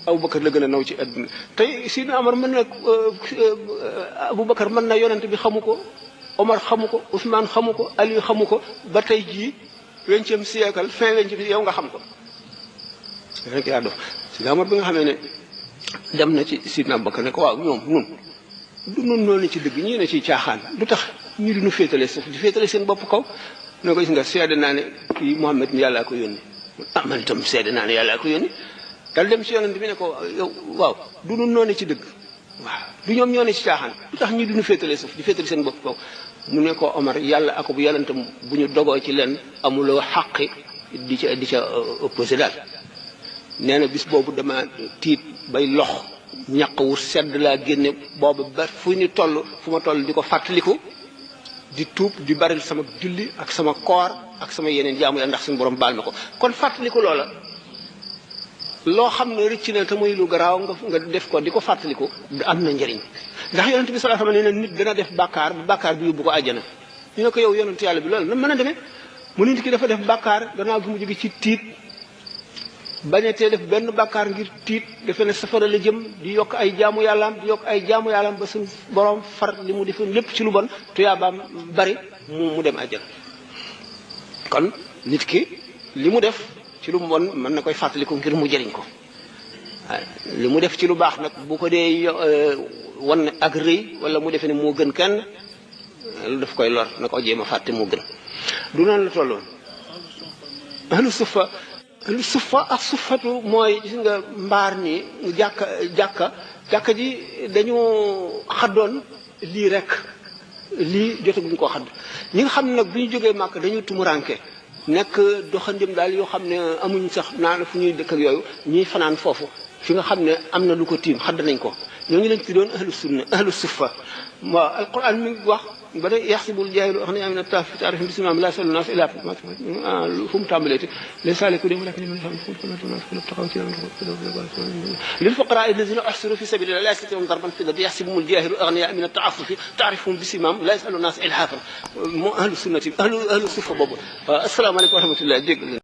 Abubakar la gën a naw ci àdduna tey Sidna Omar mën na Abubakar mën na yonent bi xamu ko Omar xamu ko Ousmane xamu ko Ali xamu ko ba tey jii 20e siècle fin 20e yow nga xam ko rek yaa dof Sidna Omar bi nga xamee ne dem na ci Sidna Abubakar ne ko waaw ñoom nun noonu ci dëgg ñii ne ci caaxaan lu tax ñu di nu féetale suuf di féetale seen bopp kaw ne ko gis nga seede naa ne kii Muhammad mi yàllaa ko yónni man itam seede naa ne yàllaa ko yónni dal dem ci yonent bi ne ko yow waaw du nun noonu ci dëgg waaw du ñoom ñoo ne ci caaxaan lu tax ñi duñu féetale suuf di féetale seen bopp kaw mu ne ko Omar yàlla ak bu yàllantam bu ñu dogoo ci leen amuloo xaqi di ca opposé daal nee na bis boobu dama tiit bay lox ñaq wu sedd laa génne boobu ba fu ma toll di ko fàttaliku di tuub di bari sama julli ak sama koor ak sama yeneen jaamu yàlla ndax suñu borom baal ma ko kon fàttaliku loola loo xam ne rëcc na te muy lu garaaw nga def ko di ko fàttaliku am na njëriñ ndax yonent bi sallallahu alayhi wasallam nee na nit dana def bàkkaar bi yóbbu ko àjjana ñu ne ko yow yonent yàlla bi loolu na mën a demee mu nit ki dafa def bàkkaar gannaaw gi mu jóge ci tiit bañatee def benn bàkkaar ngir tiit defe ne safara la jëm di yokk ay jaamu yàllaam ba suñu borom far li mu defoon lépp ci lu bon tuyaabaam bari mu dem àjjana kon nit ki li mu def ci lu bon mën na koy fàttaliku ngir mu jëriñ ko li mu def ci lu baax nag bu ko dee wan ak rëy wala mu defe ne moo gën kenn lu daf koy lor na ko jéem a fàtte moo gën du noonu la tolloon ahlu suffa ak suffatu mooy gis nga mbaar ni jàkka ji dañu xaddoon lii rek lii jotaguñ koo xadd ñi nga xam ne nag bu ñu jógee màkk dañu tumuranke nekk doxandim daal yoo xam ne amuñ sax naan fu ñuy dëkk ak yooyu ñuy fanaan foofu fi nga xam ne am na lu ko tiim xadd nañ ko ñooñu lañ tuddoon ahlu sunna ahlu suffa waaw alquran mi ngi wax ba de yaxsibul jaahilu aghniyaa mina t-ta'affufi ta'rifuhum bisimahum laa yasaluuna naas illaa fu mu tàmbaleeti laysa alaykum lil fuqaraa'i allaziina uhsiru fii sabiilillaahi laa yastatii'uuna darban fil ardi yaxsibuhumul jaahilu aghniyaa mina t-ta'affufi ta'rifuhum bisimahum laa yasaluuna naas ilhaafan moo ahlu sunnati ahlu suffa boobu. waaw asalaamaaleykum wa rahmatulah.